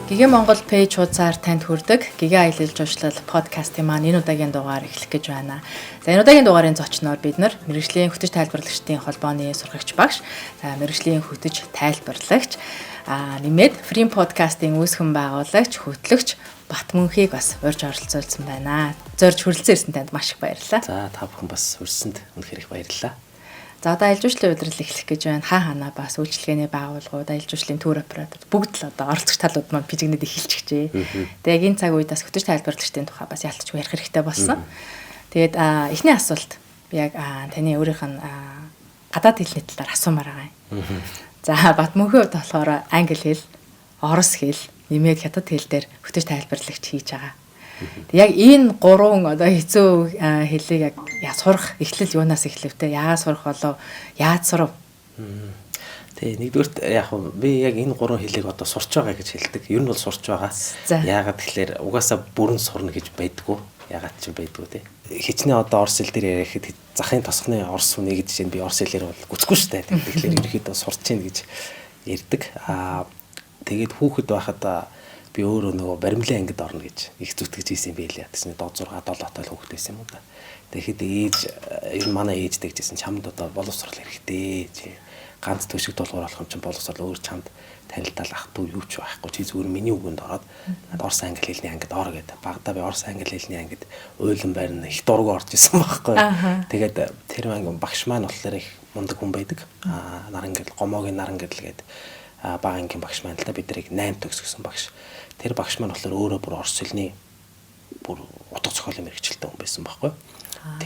Гэгээ Монгол page хуудасаар танд хүрдэг Гэгээ аялал жуулчлал подкастын маань энэ удаагийн дугаар эхлэх гэж байна. За, энэ удаагийн дугаарын зочноор бид нар мэргэжлийн хөтөч тайлбарлагчдын холбооны сургагч багш, за, мэргэжлийн хөтөч тайлбарлагч, нэмээд Free podcast-ын үүсгэн байгуулагч, хөтлөгч Батмөнхийг бас урьж оролцуулсан байна. Зорж хүрэлцэн ирсэн танд маш их баярлалаа. За, та бүхэн бас урьсанд үнэхээр их баярлалаа. За, одоо аялал жуулчлалын удирдал эхлэх гэж байна. Хаа ханаа бас үйлчилгээний байгууллагууд, аялал жуулчлалын тур оператор бүгд л одоо оролцогч талууд маань пижигнэд эхэлчихжээ. Тэгээ яг энэ цаг үед бас хөтөч тайлбарлагчдын тухай бас ялтчгүй ярих хэрэгтэй болсон. Тэгээд эхний асуулт би яг таны өөрийнх нь гадаад хэлний талаар асуумаар байгаа юм. За, Батмөнхийн хувьд болохоор англи хэл, орос хэл, нэмээд хятад хэл дээр хөтөч тайлбарлагч хийж байгаа. Яг энэ гурван одоо хэцүү хэлийг яг сурах эхлэл юунаас эхлэв те? Яагаад сурах болов? Яаж сурав? Тэг, нэгдүгээрт яг би яг энэ гурван хэлийг одоо сурч байгаа гэж хэлдэг. Ер нь бол сурч байгаа. Яагаад тэгэхээр угаасаа бүрэн сурна гэж байдгүй. Яагаад ч байдгүй те. Хичнээн одоо орос хэл дээр ярихэд захын тосгоны орос хүнийг жишээ нь би орос хэлээр бол гүцэхгүй шүү дээ. Тэгэхээр ерөнхийдөө сурч гин гэж ярьдаг. Тэгээд хүүхэд байхад би өөрөө нөгөө баримлын ангид орно гэж их зүтгэж ийсэн юм байлээ. Тэгсэн 6 7 тал хүүхэд байсан юм уу да. Тэгэхэд ээж, ер нь манай ээж тэгжсэн, чамд одоо боловсрол хэрэгтэй. Чи ганц төшиг дулгуур болох юм чинь боловсрол өөр чамд танилтал ах дүү юу ч байхгүй. Чи зүгээр миний үгэнд ороод над орос англи хэлний ангид ор гэдэг. Багада би орос англи хэлний ангид уйлан байрна их дургу орж исэн байхгүй. Тэгээд тэр анги багш маань болохоор их мундаг хүн байдаг. Наран гэрэл, гомоогийн наран гэрэл гэдэг бага ангийн багш маань л да, бид нарыг 8 төгсгсөн багш. Тэр багш маань болохоор өөрөө бүр орос хэлний бүр утга зохиолын мэргэжилтэй хүн байсан байхгүй.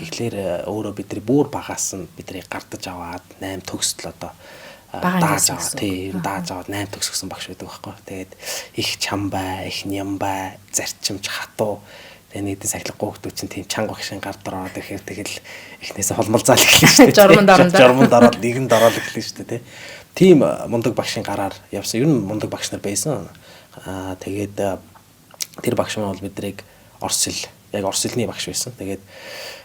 Тэгэхээр өөрөө бидний бүр багаас нь биднийг гардаж аваад 8 төгсдөл одоо дааж аваад, тий, дааж аваад 8 төгсгсөн багш байдаг байхгүй. Тэгээд их чам бай, их ням бай, зарчимч хатуу. Тэгээ нийтэн сахилгагүй хүмүүс чинь тийм чанга багшийн гар дээр ороод ирэхээр тэгэл эхнээсээ холмолзаал эхэлнэ шүү дээ. Жормонд орондоо. Жормонд ороод нэгэнд ороод эхэлнэ шүү дээ, тий. Тийм мундаг багшийн гараар явсан. Ер нь мундаг багш нар байсан. Тэгээд тэр багш маань бол биднийг орос хэл, яг орос хэлний багш байсан. Тэгээд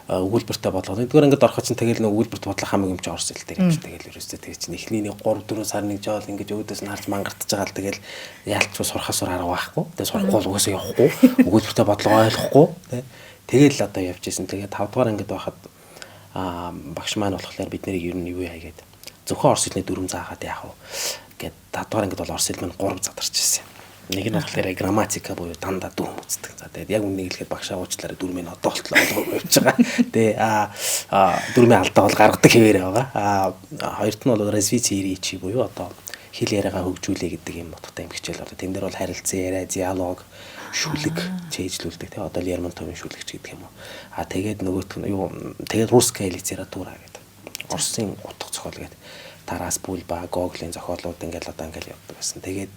өгүүлбэртэй бодлого. Нэгдүгээр ангид ороход чинь тэгэл нэг өгүүлбэрт бодлого хамаг юм чи орос хэл дээр юм чи тэгэл ерөөсөө тэгээ чинь эхний нэг 3 4 сар нэг жоол ингэж өөдөөс нь харж мангартаж байгаа л тэгэл яалтчгүй сурахаас өөр арга байхгүй. Тэгээ сурахгүй бол угаасаа явахгүй. Өгүүлбэртэй бодлого ойлгохгүй. Тэгэл одоо явж исэн. Тэгээд 5 дугаар ангид байхад багш маань болохоор бид нарыг ер нь юу яагээд зөвхөн орос хэлний дүрм заагаад яах вэ гэд 5 дугаар ангид бол орос хэл маань 3 задарч ирсэн юм. Нэг нь болохоор грамматика буюу дандаа дүрм үздэг. За, тэгээд яг үннийг хэлэхэд багшаа уучлаарай, дүрмийн одоо болтлоо ойлгоогүй явж байгаа. Тэгээ дүрмийн алдаа бол гаргадаг хэвээрээ байгаа. Хоёрт нь бол развитие речи буюу одоо хэл яриагаа хөгжүүлээ гэдэг юм утгатай юм хичээл болоо. Тэн дээр бол харилцан яриа, диалог, шүлэг чэйжлүүлдэг тий, одоо Лермонтовын шүлэгч гэдэг юм уу. Тэгээд нөгөөх нь юу, тэгээд русская литература гэдэг. Оросын утга зохиол гэдэг. Тарас Бульба, Гоголын зохиолууд ингээл одоо ингээл явдаг байсан. Тэгээд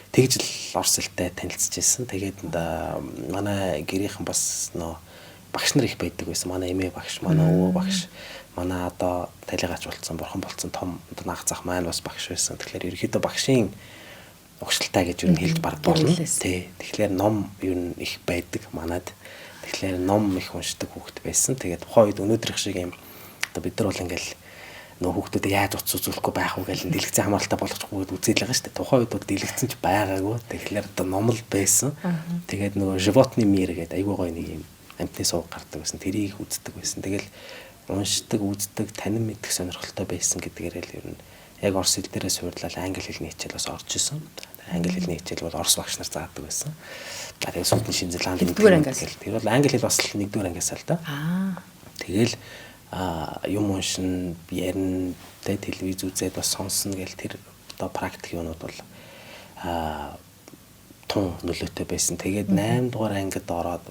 тэгж л орос хэлтэй танилцж ирсэн. Тэгээд манай гэрийнхэн бас нөө багш нар их байдаг байсан. Манай эмээ багш, манай өвөө багш, манай одоо талигаач болцсон, бурхан болцсон том одоо наг зах маань бас багш байсан. Тэгэхээр ерөнхийдөө багшийн угшилтай гэж юу хэлж баг болно. Тий. Тэгэхээр ном ер нь их байдаг манад. Тэгэхээр ном их уншдаг хүүхэд байсан. Тэгээд тухайн үед өнөөдрийнх шиг юм одоо бид нар бол ингээл нөө хүүхдүүдэд яаж утас үзүүлэхгүй байх вэ гэж дэлгэцэн хамааралтай болгочихгүй гэдээ үзэл байгаа шүү дээ. Тухайн үед бол дэлгэцэн ч байгаагүй. Тэгэхээр одоо ном л байсан. Тэгээд нөгөө Животный мир гэдэг айгүй гоё нэг юм амьтны сувг гардаг байсан. Тэрийг үздэг байсан. Тэгэл уншдаг, үздэг, танин мэдэх сонирхолтой байсан гэдгээрээ л ер нь яг орос хэл дээрээ суурлал англи хэлний хичээл бас орж исэн. Англи хэлний хичээл бол орос багш нар заадаг байсан. За, тэгээд сүүлд нь Шинэ Зеланд нэгдүгээр ангиас. Тэр бол англи хэл бас л нэгдүгээр ангиас л да. Тэгэл юм уншин, ярина, тэ, телевиз үзээд бас сонсно гэл тэр одоо практик юмнууд бол тун нөлөөтэй байсан. Тэгээд 8 дугаар ангид ороод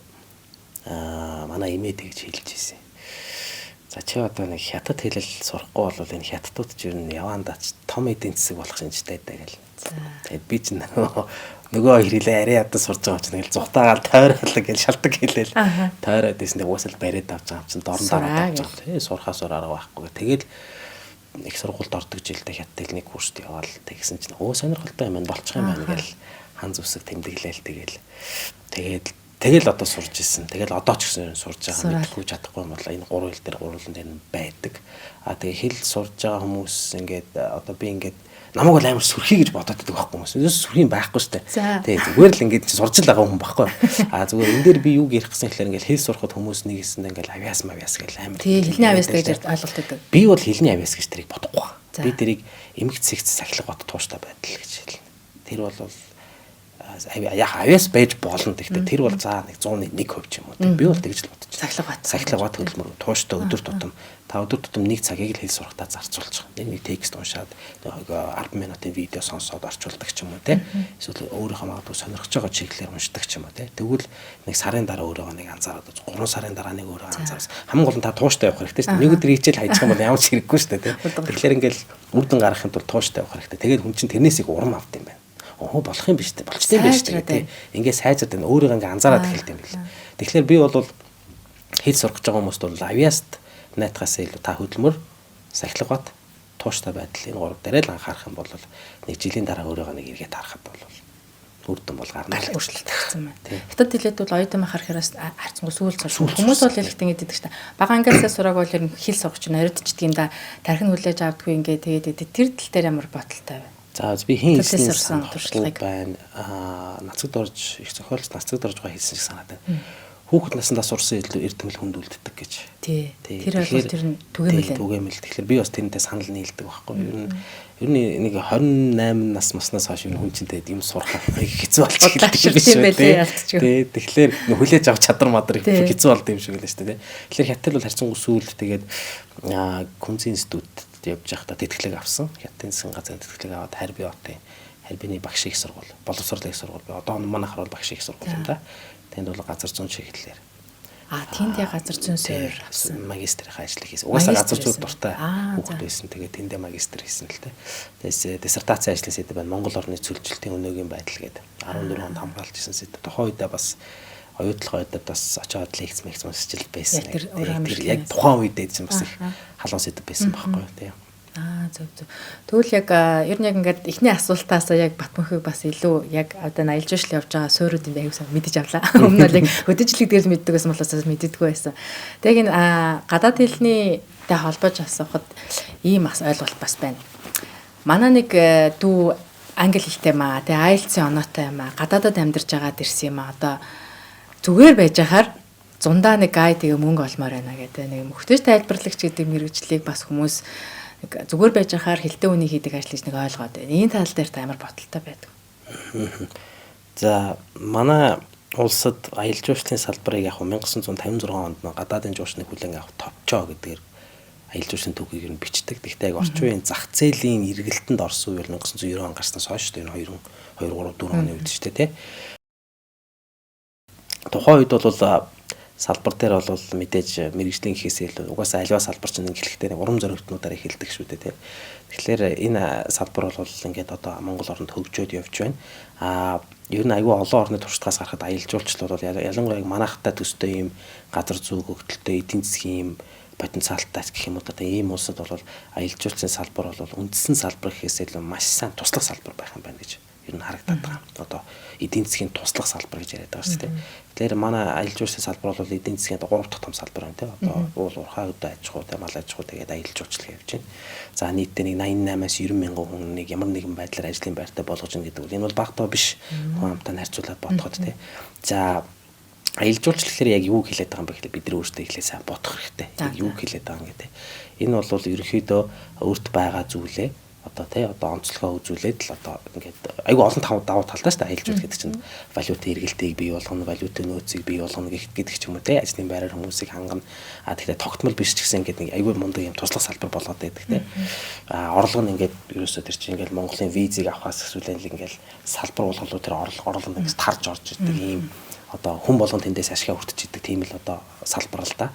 манай эмээ тэгж хэлж ирсэн. За, чи одоо нэг хятад хэлэл сурахгүй бол энэ хятадууд ч ер нь явандаа ч том эдийн засаг болох шинжтэй даа гэл. Тэгээд би ч нөгөө хоёр хэлээ арай ядаж сурж байгаа юм чинь тэгэл зугтаагаал тойрол гэл шалтак хэлээл тойроод исэн. Тэг уусаал бариад авч байгаа юм чинь дорн дараад авч байгаа. Тий, сурахаас өөр арга байхгүй. Тэгэл их сургуульд ордог жилдээ хятад хэлний курст яваал тэгсэн чинь өө сонирхолтой юм байна, болчих юм байна гэл хан зүсэг тэмдэглээл тэгэл тэгээд тэгэл одоо сурж исэн. Тэгэл одоо ч гэсэн сурж байгаа, мэдэхгүй чадахгүй юм бол энэ гурван хэл дээр гурван дээр нь байдаг. А тэгээ хэл сурж байгаа хүмүүс ингээд одоо би ингээд Намайг бол амар сүрхий гэж бодоод байдаг байхгүй хүмүүс. Ерөөс сүрхий байхгүй шүү дээ. Тий, зүгээр л ингээд чи сурч л байгаа хүн байхгүй. А зүгээр энэ дээр би юу ярих гэсэн гэхээр ингээд хэл сурахад хүмүүс нэг хэсэнд ингээд авиас мавиас гэл амар. Тий, хэлний авиас гэж ойлголт өгдөг. Би бол хэлний авиас гэж тэрийг бодохгүй. Би тэрийг эмэг цэгц сахилга бат тууштай байдал гэж хэлнэ. Тэр бол яг авиас байж болно. Гэхдээ тэр бол за нэг 101% ч юм уу. Би бол тэгж л бодож байна. Сахилга бат. Сахилга бат хөдөлмөр тууштай өдөр тутам та өдөр тутам нэг цагийг л хэл сурахтаа зарцуулчих. Нэг текст уншаад 10 минутын видео сонсоод орчуулдаг ч юм уу те. Эсвэл өөрийнхөө магадгүй сонирхож байгаа чиглэлээр уншдаг ч юм уу те. Тэгвэл нэг сарын дараа өөрийгөө нэг анзаараад 3 сарын дараа нэг өөрийгөө анзаарас. Хамгийн гол нь та тууштай явах хэрэгтэй шүү дээ. Нэг өдөр хичээл хайчих юм бол ямар ч хэрэггүй шүү дээ те. Тэгэхээр ингээл үр дүн гаргахын тулд тууштай явах хэрэгтэй. Тэгээд хүн чинь тэрнээс их урам авд юм байна. Оо болох юм биш үү? Болчтой юм биш үү те. Ингээ сайжраад байна. Өөрийгөө ингээ анзаараад эхэлт юм бэл. Тэгэхээр би бол хэл сурах гэж байгаа хүмүүст бол авиаст найтгаас илүү та хөдөлмөр, сахилга бат, тууштай байдал энэ гурав дээр л анхаарах юм бол нэг жилийн дараа өөрийгөө нэг эргээд харахад бол үр дүн бол гарна л өөрчлөлт гарсан байна. Хятад хэлээд бол оюутан махар хэрээс харцангуй сүүл сурч. Хүмүүс бол хэлэхдээ ингэж гэдэг чинь бага ангиасаа сурааг бол ер нь хэл сурах чинь оройтчдаг юм да. Тархин хүлээж авдаггүй ингээ тэгээд тэр тал дээр ямар бодолтой вэ? За би хин хэлсэн сурсан туршлагыг байна. Аа нацагд орж их зохиолч нацагд орж байгаа хэлсэн шиг санаад байна. Хүүхэд насндаа сурсан эрдэмэл хүнд үлддэг гэж. Тий. Тэр бол тэр нь түгээмэл. Түгээмэл. Тэгэхээр би бас тэрнтэй санал нийлдэг байхгүй. Ер нь нэг 28 нас маснаас хойш ер нь хүн чинь тэгээд юм сурах хэцүү болчих юм биш үү? Тий. Тэгэхээр хүлээж авах чадвар мадар хэцүү болд юм шиг л шүү дээ. Тэгэхээр хятад бол харьцангуй сүүлд тэгээд Күнзийн институтд явж байхдаа тэтгэлэг авсан. Хятадын засгийн газрын тэтгэлэг аваад Харби хотын Харбины багш их сургууль, боловсрол их сургууль. Одоо манайхаар бол багш их сургууль юм да. Тэнд бол газар зүүн чиглэлээр. А тэнд яг газар зүүн суурь авсан. Магистрийн ажлыг хийсэн. Угаасаа газар зүйд дуртай хүүхэд байсан. Тэгээд тэндээ магистр хийсэн л дээ. Тэгээс диссертацийн ажлын сэдэв байна. Монгол орны цөлжилтийн өнөөгийн байдал гэдэг 14 онд хамгаалж исэн сэдэв. Тухайн үедээ бас оюутлогын үедээ бас очиод лекц мэгц уншиж л байсан. Яг тухайн үедээ чинь бас их халуун сэдэв байсан байхгүй юу тийм. Аа зөв зөв. Тэгвэл яг ер нь яг ингээд эхний асуултаасаа яг Батмөнхийг бас илүү яг одоо аялал жуулчлал явж байгаа суурьуудын аягүй сайн мэдэж авлаа. Өмнө нь яг хөдөжлөг дээр л мэддэг байсан болохоос мэддэггүй байсан. Тэгээ энэ гадаад хэлний тэй холбож асуухад ийм бас ойлголт бас байна. Манай нэг дүү англи хэлтэй маа, тэгээ IELTS-ийн оноотой юм аа, гадаадад амьдарч байгаад ирсэн юм аа. Одоо зүгээр байж хахаар зундаа нэг гай тэгээ мөнгө олмоор байна гэдэг нэг мөхтөж тайлбарлагч гэдэг мэрэгжлийг бас хүмүүс зүгээр байж хахаар хилдэ үний хийдэг ажил гэж нэг ойлгоод байна. Энэ тал дээр та ямар бодолтой байдаг? За манай улсад аялал жуулчлалын салбарыг яг 1956 онд гадаадын жуулчныг хүлээн авах товчоо гэдгээр аялал жуулчлалын түүхийг нь бичдэг. Гэхдээ яг орчин үеийн зах зээлийн эргэлтэнд орсон үе бол 1990 он гарснаас хойш шүү дээ. Энэ 2 2 3 4 оны үед шүү дээ, тий. Тухайн үед бол салбар дээр бол мэдээж мэрэгжлийн гэхээс илүү угаасаа аливаа салбар чинь эхлэхдээ урам зоригтнуудаар эхэлдэг шүү дээ, тий. Тэгэхээр энэ салбар бол ингээд одоо Монгол оронд хөгжөөд явж байна. Аа ер нь айгүй олон орны туршлагаас гарахад аялал жуулчлал бол ялангуяа манайхтай төстэй ийм газар зүй хөгжилтэй эдийн засгийн ийм потенциалтай гэх юм уу одоо ийм улсад бол аялал жуулчлалын салбар бол үндсэн салбар гэхээс илүү маш сайн туслах салбар байх юм байна гэж ер нь харагдаад байгаа. Одоо эдийн засгийн туслах салбар гэж яриад байгаа шүү дээ. Тэгэхээр манай аялал жуулчлалын салбар бол эдийн засгийн 3 дахь том салбар байна тийм. Одоо уул уурхай, хөдөө аж ахуй, тийм мал аж ахуй тэгээд аялал жуулчлал явж байна. За нийтдээ нэг 88-аас 90 мянган хүн нэг ямар нэгэн байдлаар ажлын байртай болгож ин гэдэг бол энэ бол бага тоо биш. Хүн амтай харьцуулаад бодоход тийм. За аялал жуулчлал гэхээр яг юу хэлээд байгаа юм бэ гэхэл бид нар өөрсдөө эхлээд сайн бодох хэрэгтэй. Яг юу хэлээд байгаа юм гэдэг. Энэ бол ерөнхийдөө өөрт байгаа зүйлээ одоо тий одоо онцлогоо үзүүлээд л одоо ингээд айгүй олон давуу талтай шүү дээ аялал жуулчлал гэдэг чинь валютын эргэлтийг бий болгоно, валютын нөөцийг бий болгоно гэдэг ч юм уу тий ажлын байраар хүмүүсийг хангана. А тэгэхээр тогтмол биш ч гэсэн ингээд нэг айгүй мундаг юм туслах салбар болоод байдаг тий. А орлого нь ингээд ерөөсөө тэр чинь ингээд Монголын визийг авахаас эсвэл ингээд салбар болголоо тэр орлого нь ингээд тарж орж идэг ийм одоо хүн болгон тэндээс ашгаа хүртэж идэг тийм л одоо салбар л да.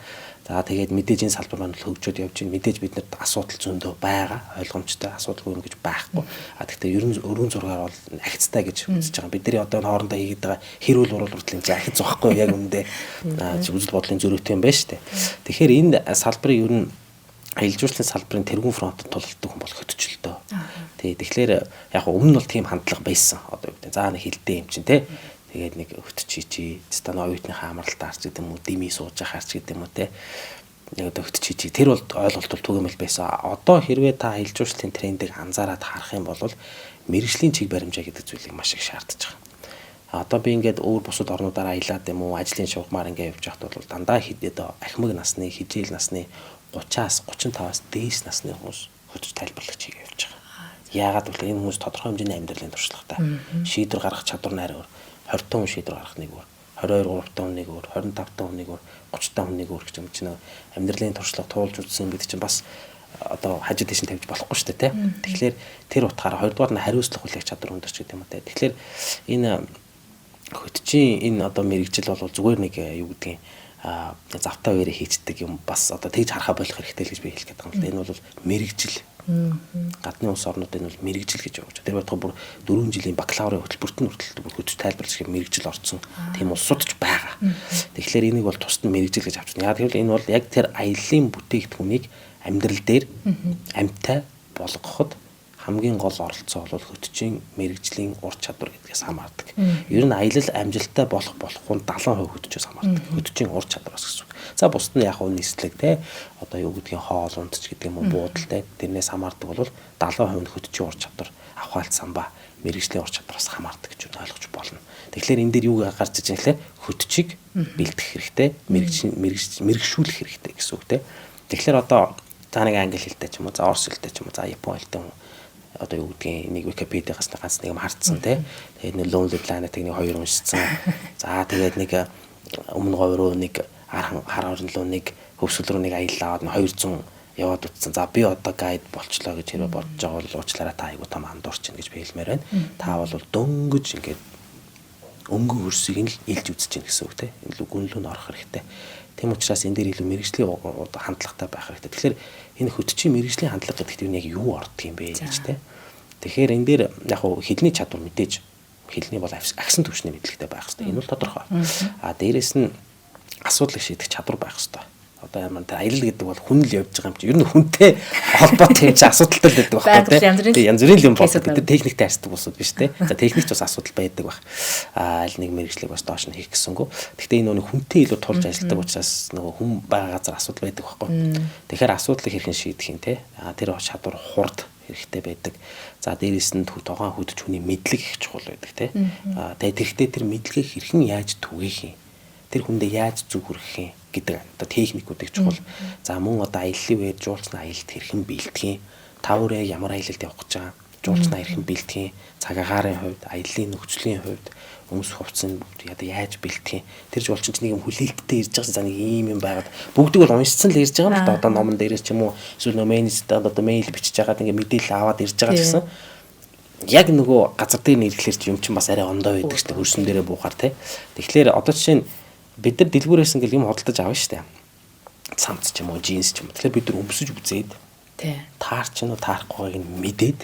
За тэгээд мэдээж энэ салбар маань хөгжөөд явж байна. Мэдээж биднэрт асуудал зөндөө байгаа. Ойлгомжтой асуудалгүй юм гэж байхгүй. А тэгтээ ер нь өргөн зургаар бол ахицтай гэж үзэж байгаа. Бидний одоо хоорондоо хийгээд байгаа хэрүүл уруул хүртэл энэ ахиц зогхгүй яг үндэ үзэл бодлын зөрүүтэй юм байна шүү дээ. Тэгэхээр энэ салбарыг ер нь аялал жуулчлалын салбарын тэргүүн фронтод тулалддаг хүн бол хөтчлөлтөө. Тий тэгэхээр яг өмнө нь бол тийм хандлага байсан. Одоо юу гэдэг за нэг хилдэ юм чинь те. Тэгээд нэг хөтчий чи станаа оюутныхаа амралтаа арч гэдэг юм уу, дими сууж ахаар ч гэдэг юм уу те. Яг одоо хөтч хийж тэр бол ойлголт бол түгээмэл байсан. Одоо хэрвээ та аялал жуулчлалын трендийг анзаараад харах юм бол мэргэжлийн чиг баримжаа гэдэг зүйлийг маш их шаардаж байгаа. Одоо би ингээд өөр бусад орнуудаар аялаад юм уу ажлын шугамар ингээд явж байхад бол дандаа хэд одоо ахмаг насны, хижээл насны 30-аас 35-аас дээш насны хүмүүс хөтөч тайлбарлагч хийгээ явж байгаа. Яагаад гэвэл энэ хүмүүс тодорхой хэмжээний амьдралын туршлагатай. Шийдвэр гаргах чадвар нь арай өөр. 20 та хүн шийдвэр гаргах нэг өөр. 22 3 та хүн нэг өөр, 25 та хүн нэг өөр, 30 та хүн нэг өөр гэж юм чинь амьдралын туршлага туулж үзсэн гэдэг чинь бас одоо хажуу тийш нь тавьж болохгүй шүү дээ, тэ. Тэгэхээр тэр утгаараа хоёрдугаар нь хариуцлага хүлээх чадвар өндөрч гэдэг юм уу те. Тэгэхээр энэ хөтчийн энэ одоо мэрэгжил бол зүгээр нэг юу гэдгийг завтаа үерэ хийчдэг юм бас одоо тэгж харахаа болох хэрэгтэй л гэж би хэлэх гээд байгаа юм л да. Энэ бол мэрэгжил. Гадны улс орнууд энэ бол мэрэгжил гэж явж. Тэр байтугай бүр 4 жилийн бакалаврын хөтөлбөрт нь хүртэл бүр хөтөч тайлбарлах гэх мэрэгжил орцсон тийм улсууд ч байгаа. Тэгэхээр энийг бол тусад нь мэрэгжил гэж авч байна. Яг гэвэл энэ бол яг тэр аяллаа бүтээгдэхүүнийг амьдрал дээр амьтай болгоход хамгийн гол оролцоо бол хөтчийн мэрэгжлийн ур чадвар гэдгээс хамаардаг. Ер нь аялал амжилттай болох болохгүй нь 70% хөтчөөс хамаардаг. Хөтчийн ур чадвараас гэсэн үг. За бусд нь яг уу нислэг те одоо юу гэдгийг хоол унд ч гэдэг юм уу буудал те тэрнээс хамаардаг бол 70% нь хөтчийн ур чадвар авахалт самбаа мэрэгжлийн ур чадвараас хамаардаг гэж ойлгож болно. Тэгэхээр энэ дээр юу гарч иж байгаа гэхээр хөтчийг бэлдэх хэрэгтэй, мэрэгшүүлэх хэрэгтэй гэсэн үг те. Тэгэхээр одоо за нэг англи хэлтэй ч юм уу, за орос хэлтэй ч юм уу, за япон хэлтэй хүн одоо юу гэдгийг нэг Википедиагаас ганц нэг юм хардсан те. Тэгээд нэг Lonely Planet-ыг нэг хоёр уншицсан. За тэгээд нэг өмнө говь руу нэг хар орон руу нэг хөвсгөл рүү нэг аялал аваад 200 яваад утсан. За би одоо гайд болчлоо гэж хэрвээ бодож байгаа бол уучлаарай та айгуу том андуурч чинь гэж би хэлмээр байна. Та бол дөнгөж ингээд өнгөн хөрсийг нь л илж үзэж чинь гэсэн үг те. Илүү гүнлүү нь орох хэрэгтэй. Тийм учраас энэ дээр илүү мэрэгжлийн хандлагатай байх хэрэгтэй. Тэгэхээр энэ хөтчийн мэрэгжлийн хандлага гэдэгт юу яг юу ордог юм бэ гэж те. Тэгэхээр энэ дээр яг хуу хэлний чадвар мэдээж хэлний бол агсан түвшний мэдлэгтэй байх хэрэгтэй. Энэ бол тодорхой. А дээрэс нь асуудлыг шийдэх чадвар байх хэрэгтэй. Одоо ямар тэр аялал гэдэг бол хүн л явж байгаа юм чи. Ер нь хүнтэй холбоотой юм чи асуудалтай л байдаг байхгүй тий. Янз бүрийн юм болдог. Бид нар техниктэй харьцдаг улсууд биш тий. За техникч бас асуудал байдаг байх. А аль нэг мэрэгжлийг бас доош нь хийх гэсэнгүү. Гэхдээ энэ нөгөө хүнтэй илүү тулж ажилладаг учраас нөгөө хүн байгаа газар асуудал байдаг байхгүй. Тэгэхээр асуудлыг хэрхэн шийдэх юм тий. А тэр чадвар хурд хэрэгтэй байдаг. За дээрэс нь тогоон хөдөж хүний мэдлэг их чухал байдаг тий. А тэгээ тэгэхдээ тэр мэдлэгийг хэрхэн яаж түгээх юм? Тэр хүндээ яаж зүг хүргэх юм гэдэг одоо техникүүдийг чухал. За мөн одоо аяллаа үеэр жуулчны аялалд хэрхэн бэлтгэх юм? Та өөрөө ямар аялалд явах гэж байгаа? Жуулчнаа хэрхэн бэлтгэх юм? Цаг агаарын хувьд, аяллаа нөхцөлийн хувьд, өмсөх хувцсыг одоо яаж бэлтгэх юм? Тэр жуулчин ч нэг юм хүлээлттэй ирж байгаа. За нэг ийм юм байгаад бүгдийг бол уншицсан л ирж байгаа юм л да. Одоо номон дээрээс ч юм уу эсвэл нөө менежерт одоо мэйл бичиж байгаад ингээ мэдээлэл аваад ирж байгаа ч гэсэн яг нөгөө газар дээр нэрлэхлээр ч юм чинь бас арай ондоо байдаг шүү дээ. Хөрсөн дээрээ буухаар тий. Тэгэхээр одоо жишээ нь бид нар дэлгүүрээс ингээл юм худалдаж авна шүү дээ. Цамц ч юм уу, джинс ч юм уу. Тэгэхээр бид нар өмсөж үзээд таарч нь уу таарахгүйг нь мэдээд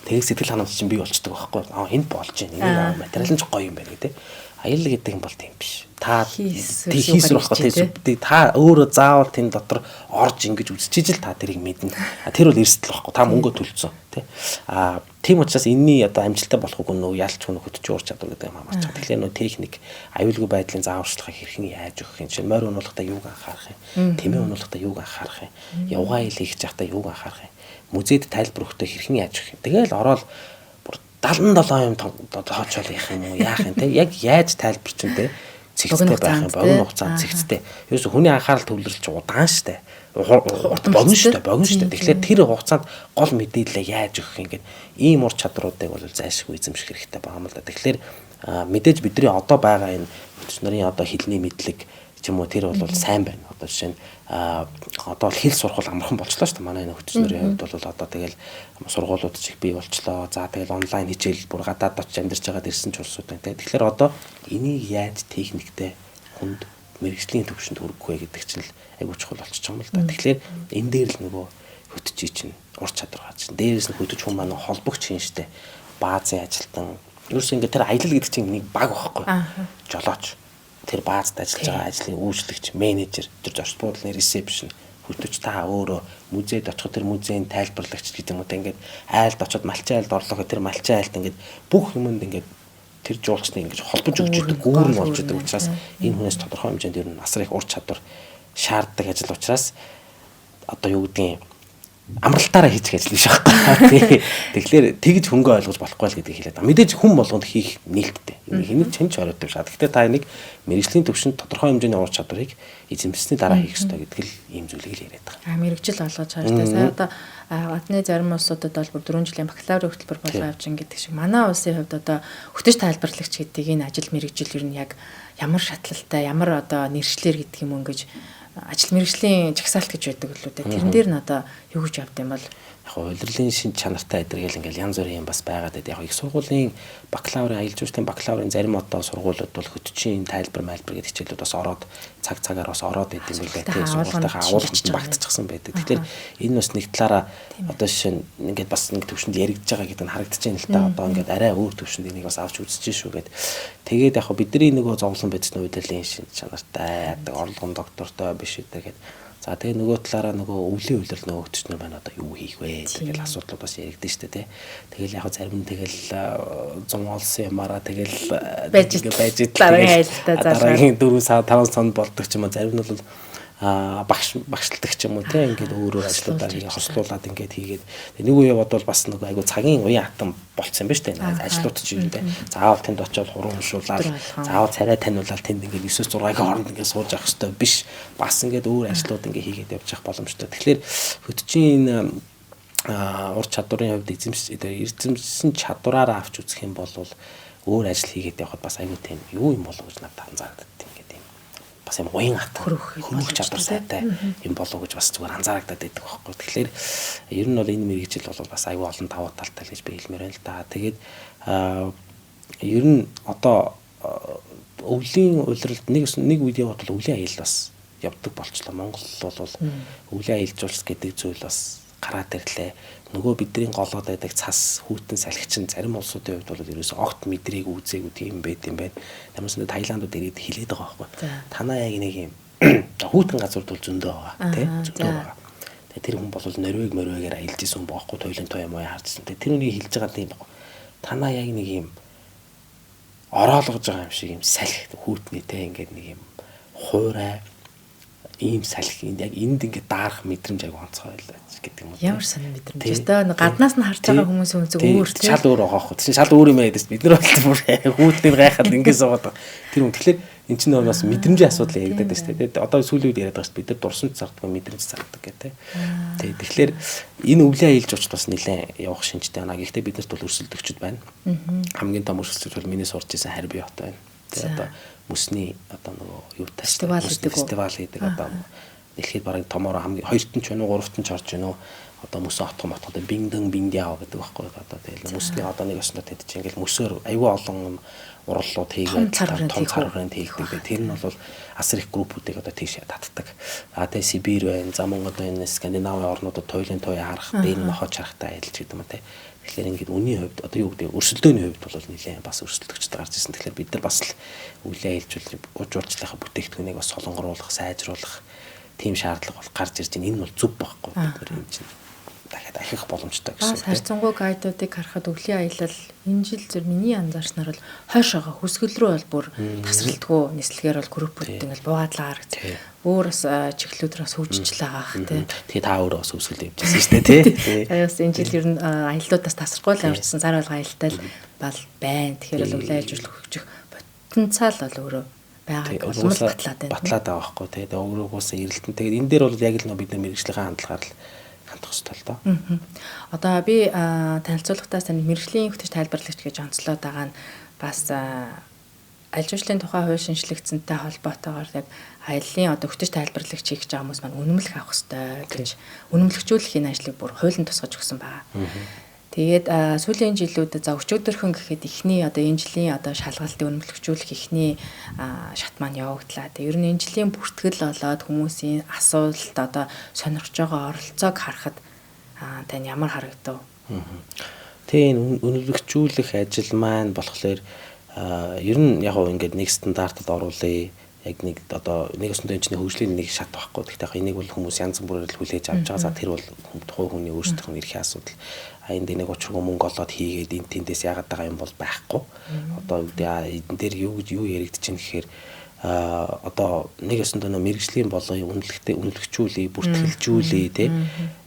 тэгээд сэтгэл ханамж чинь бий болчдөг байхгүй. Аа энд болж байна. Энэ материал нь ч гоё юм байна гэдэг. Аялал гэдэг юм бол тийм биш. Та хийсвэр байхгүй тий. Та өөрөө заавал тэн дотор орж ингэж үзчихэж л та тэрийг мэднэ. Тэр бол эрсдэл байхгүй. Та мөнгө төлцсөн тий. А тийм учраас энэний одоо амжилттай болох үгүй нөө ялч хүн хөтөч уур чадвар гэдэг юм хамаарч байгаа. Тэгэхээр нөө техник аюулгүй байдлын зааварчилгаа хэрхэн яаж өгөх юм чинь морь унуулахдаа юуг анхаарах юм, тэмээ унуулахдаа юуг анхаарах юм, явгаа аялал хийж байхдаа юуг анхаарах юм, музейд тайлбар өгөхдөө хэрхэн яаж өгөх юм. Тэгэл ороод бүр 77 юм тоочоол явах юм уу яах юм те яг яаж тайлбар чинь те цэгцтэй байх юм, богино хугацаанд цэгцтэй. Ерөөсө хүний анхаарал төвлөрөл чи удаан штэ. Богино штэ, богино штэ. Тэгэхээр тэр хугацаанд гол мэдээлэлээ яаж өгөх юм гээд ийм ур чадруудыг бол зайлшгүй эзэмших хэрэгтэй байгаа юм л да. Тэгэхээр мэдээж бидний одоо байгаа энэ хөтөч нарын одоо хэлний мэдлэг ч юм уу тэр бол сайн байна. Одоо жишээ нь одоо л хэл сурах бол амархан болчлоо шүү дээ. Манай энэ хөтөч нарын хувьд бол одоо тэгэл сургуулиуд ч их бий болчлоо. За тэгэл онлайн хичээл бүр гадаад очиж амьдарч байгаад ирсэн ч улсууд байна. Тэгэхээр одоо энийг яаж техниктэй хүнд мэрэгжлийн төвшөнд хүргэх вэ гэдэг чинь л айгүй чухал болчих юм л да. Тэгэхээр энэ дээр л нөгөө хөтөчий чинь ур чадвар гарч. Дээрээс нь хөтөч хүн маань холбогч юм штэ. Баазын ажилтан. Ерөөс ингээ тэр аялал гэдэг чинь нэг баг байхгүй. Жолооч. Тэр баазд ажиллаж байгаа ажлын үйлчлэгч, менежер, тэр зочд буудлын ресепшн, хөтөч та өөрөө музейд очиход тэр музейн тайлбарлагч гэдэг юм уу те ингээд айлд очоод малчин айлд орлоо тэр малчин айлд ингээд бүх юмд ингээд тэр жуулчныг ингэж холбож өгч идэг, гүүр нь болж идэг учраас энэ хүнээс тодорхой хэмжээнд ер нь асар их ур чадвар шаарддаг ажил учраас одоо юу гэдгийг амралтаараа хийчих ажил биш байхгүй. Тэгэхээр тэгж хөнгө ойлгож болохгүй л гэдгийг хэлээд байгаа. Мэдээж хүн болгонд хийх нээлттэй. Хэнийг ч ч хориотой биш. Гэхдээ та энийг мэргэжлийн төвшөнд тодорхой хэмжээний ур чадварыг эзэмшсэний дараа хийх ёстой гэдэг л ийм зүйлийг л яриад байгаа. Мэргэжил олгож байгаа шүү дээ. Сая одоо гадны зарим улсуудад бол бүр 4 жилийн бакалаврын хөтөлбөр болгоо явж гин гэдэг шиг манай улсын хувьд одоо хөтөч тайлбарлагч гэдэг энэ ажил мэргэжил ер нь яг ямар шатлалтай, ямар одоо нэршлэр гэдэг юм ингэж ажил мэргэжлийн жагсаалт гэж байдаг лүү дээ. Тэрэн дээр нь одоо юу гэж явд юм бол яг улирлын шин чанартай эдэргээл ингээл янз бүрийн юм бас байгаад байд. Яг их сургуулийн бакалаврын аялал жуулчлалын бакалаврын зарим одоо сургуулиуд бол хөтчийн тайлбар майлбар гэдэг хичээлүүд бас ороод цаг цагаар бас ороод идэм билээ. Тийм сургуультайхаа агуулганд багтчихсан байдаг. Тэгэхээр энэ бас нэг талаараа одоо жишээ нь ингээд бас нэг төвшөнд яригдж байгаа гэдэг нь харагдаж байна л та. Одоо ингээд арай өөр төвшөнд энийг бас авч үзэж шүү гэд. Тэгээд яг бидний нөгөө зовлон бидсэн улирлын шин чанартай яадаг орлогон доктортой биш үү гэдэг. За тэгээ нөгөө талаараа нөгөө өвлийн улирал нөгөө хөтчнөр маань одоо юу хийх вэ тэгэл асуудлууд бас яригдэн штэ тий. Тэгэл яг зарим нь тэгэл 100 олсон юмараа тэгэл байж дараагийн 4 сар 5 санд болдог ч юм уу, зарим нь бол багшилдаг ч юм уу тий, ингээд өөр өөр ажлуудаар ингээд хослуулад ингээд хийгээд нэг үе бодвол бас нөгөө айгу цагийн уян хатан болцсон юм ба штэ. Ажлууд ч юм тий. Заавал тэнд очиод хуран уншуулаад заавал царай таниулаад тэнд ингээд 9-6-гийн хооронд ингээд сууж авах хэрэгтэй биш. Бас ингээд өөр ажлууд ингээд хийгээд явж явах боломжтой. Тэгэхээр хөтчийн энэ ур чадварын хувьд эзэмшсэн чадвараараа авч үзэх юм бол өөр ажил хийгээд явхад бас айгу тийм юу юм болов гэж надад анзаардаг. Бас юм уян хатан хөрвөх чадвар сайтай юм болов гэж бас зүгээр анзаарагдаад байдаг байхгүй. Тэгэхээр ер нь бол энэ мэргэжил бол бас айгүй олон давуу талтай л гэж би хэлмээр байна л да. Тэгээд ер нь одоо өвлийн улиралд нэг үед яваад бол өвлийн аялал бас явдаг болчлоо. Монгол бол өвлийн аялал жуулчлал гэдэг зүйл бас гараад ирлээ. Нөгөө бидний голоод байдаг цас хүүтэн салхичин зарим улсуудын хувьд бол ерөөсөө огт мэдрийг үзээгүй тийм байд юм байна. Ямарсан Таиландууд ирээд хилээд байгаа байхгүй. Танаа яг нэг юм хүүтэн газар бол зөндөө байгаа тий, зөндөө байгаа. Тэгээ тэр хүн бол Норвег морвегээр аялж исэн боохгүй, туйлын туй юм уу харж исэн. Тэгээ тэр үнийг хилж байгаа тийм байхгүй. Танаа яг нэг юм ороолгож байгаа юм шиг юм салхи хүүтний тий, ингээд нэг юм хуурай ийм салхи энд яг энд ингээд даарах мэдрэмж айгу онцгой байлаа гэдэг юм уу. Ямар сонир мэдрэмж өстой гаднаас нь харж байгаа хүмүүсийн өнцөг өөр тий. Шал өөр байгаа хөө. Чинь шал өөр юм яриад байсан. Бид нар бол бүр хүүтнийг гайхаад ингээд суугаад байгаа. Тэр хүн тэгэхээр эн чинь бас мэдрэмжийн асуудал яригдаад байна шүү дээ. Одоо сүүлийн үед яриад байгаа шүү дээ. Бид нар дурсамж зарддаг, мэдрэмж зарддаг гэх тий. Тэгэхээр энэ өвлийн аялал жуулчлал бас нэлээд явах шинжтэй байна. Гэхдээ биднэрт бол өрсөлдөгчд байна. Хамгийн том өрсөлдөгч бол миний сурч исэн Харби хот байна. Тэгээ одоо мөсний одоо нөгөө юутай фестивал хийдэг одоо дэлхийд бараг томоор хамгийн хоёрт нь ч байна уу, гуравт нь ч орж байна уу одоо мөсөн отгон мотгон биндэн биндяо гэдэг байхгүй одоо тэгэл мөсний одоо нэг өснө тэд чинь ингээл мөсөөр айгүй олон ураллууд хийгээд том цар хүрээнд хийгдэг. Тэр нь бол асар их группүүдийг одоо тийш татдаг. А тэгээ Сибирь байна, за Монгол байна, Скандинавын орнуудад туйлын туяа харах, дээр нохоо чарахтай аялж гэдэг юм те. Тэгэхээр ингээд үнийн хувьд одоо юу гэдэг өрсөлдөөний хувьд бол нэлээд бас өрсөлдөгчд гарч ирсэн. Тэгэхээр бид нар бас л өвлийн аялал жуулчлалынхаа бүтээгдэхүүнийг бас солонгоруулах, сайжруулах тийм шаардлага бол гарч ирж байна. Энэ бол зөв байхгүй. Бид нар юм чинь дахиад ахих боломжтой гэсэн. Бас харьцангуй гайдуудыг харахад өвлийн аялал энэ жил зөв миний анзаарснаар бол хойшоогоо хөсгөл рүү бол бүр тасралтгүй нислэгээр бол группүүд ингээл буугадлаа харагц. Өөр бас чиглэлүүд рүү бас хөгжиж л байгаа ах тий. Тэгээ та өөрөө бас өсгөл явжсэн шүү дээ тий. Сая бас энэ жил ер нь аяллуудаас тасрахгүй л ямарчсан сар болгон аялалтай л бал байна. Тэгэхээр бол өвлийн аялал жуулчлал хөгжих потенциал бол өөрөө байгааг улам л батлаад байна. Батлаад байгаа байхгүй тий. Тэгээ өөрөөгөөсөө эрэлтэн. Тэгээд энэ дээр бол яг л нөө бид нар мэргэжлийн хандлагаар л хандах хэрэгтэй л доо. Одоо би танилцуулгахдаа тань мэргэжлийн хөтөч тайлбарлагч гэж онцлоод байгаа нь бас аялал жуулчлалын тухай хууль шинжлэгдсэнтэй холбоотойгоор яг аяллаа одоо хөтөч тайлбарлагч хийх гэж байгаа хүмүүс маань үнэмлэх авах хэрэгтэй гэж үнэмлэхжүүлэх энэ ажлыг бүр хуулийн тусгаж өгсөн байгаа. Тэгээд сүүлийн жилүүдэд за өчигдөрхөн гэхэд эхний одоо энэ жилийн одоо шалгалтын үнэмлэхжүүлэх эхний шат маань явагдлаа. Тэгээд ер нь энэ жилийн бүртгэл болоод хүмүүсийн асуулт одоо сонирхож байгаа оролцоог харахад тань ямар харагдав? Тэг энэ үнэмлэхжүүлэх ажил маань болохоор ер нь яг гоо ингээд нэг стандартад оруулъя. Яг нэг одоо нэг өсөндөө энэ чинь хөгжлийн нэг шат байхгүй. Гэхдээ яг энийг бол хүмүүс янз бүрээр л хүлээж авч байгаа. За тэр бол тухайн хүний өөрсдийнх нь эрхийн асуудал. А энд нэг учиргүй мөнгө олоод хийгээд энэ тэндээс яагаад байгаа юм бол байхгүй. Одоо юу гэдэг энэ дээр юу гэж юу яригдчих юм гэхээр Одоо нэг ёсондоо мэргэжлийн болгоё, үнэлэхтэй үнэлэгчүүлээ, бүртгэлжүүлээ тий.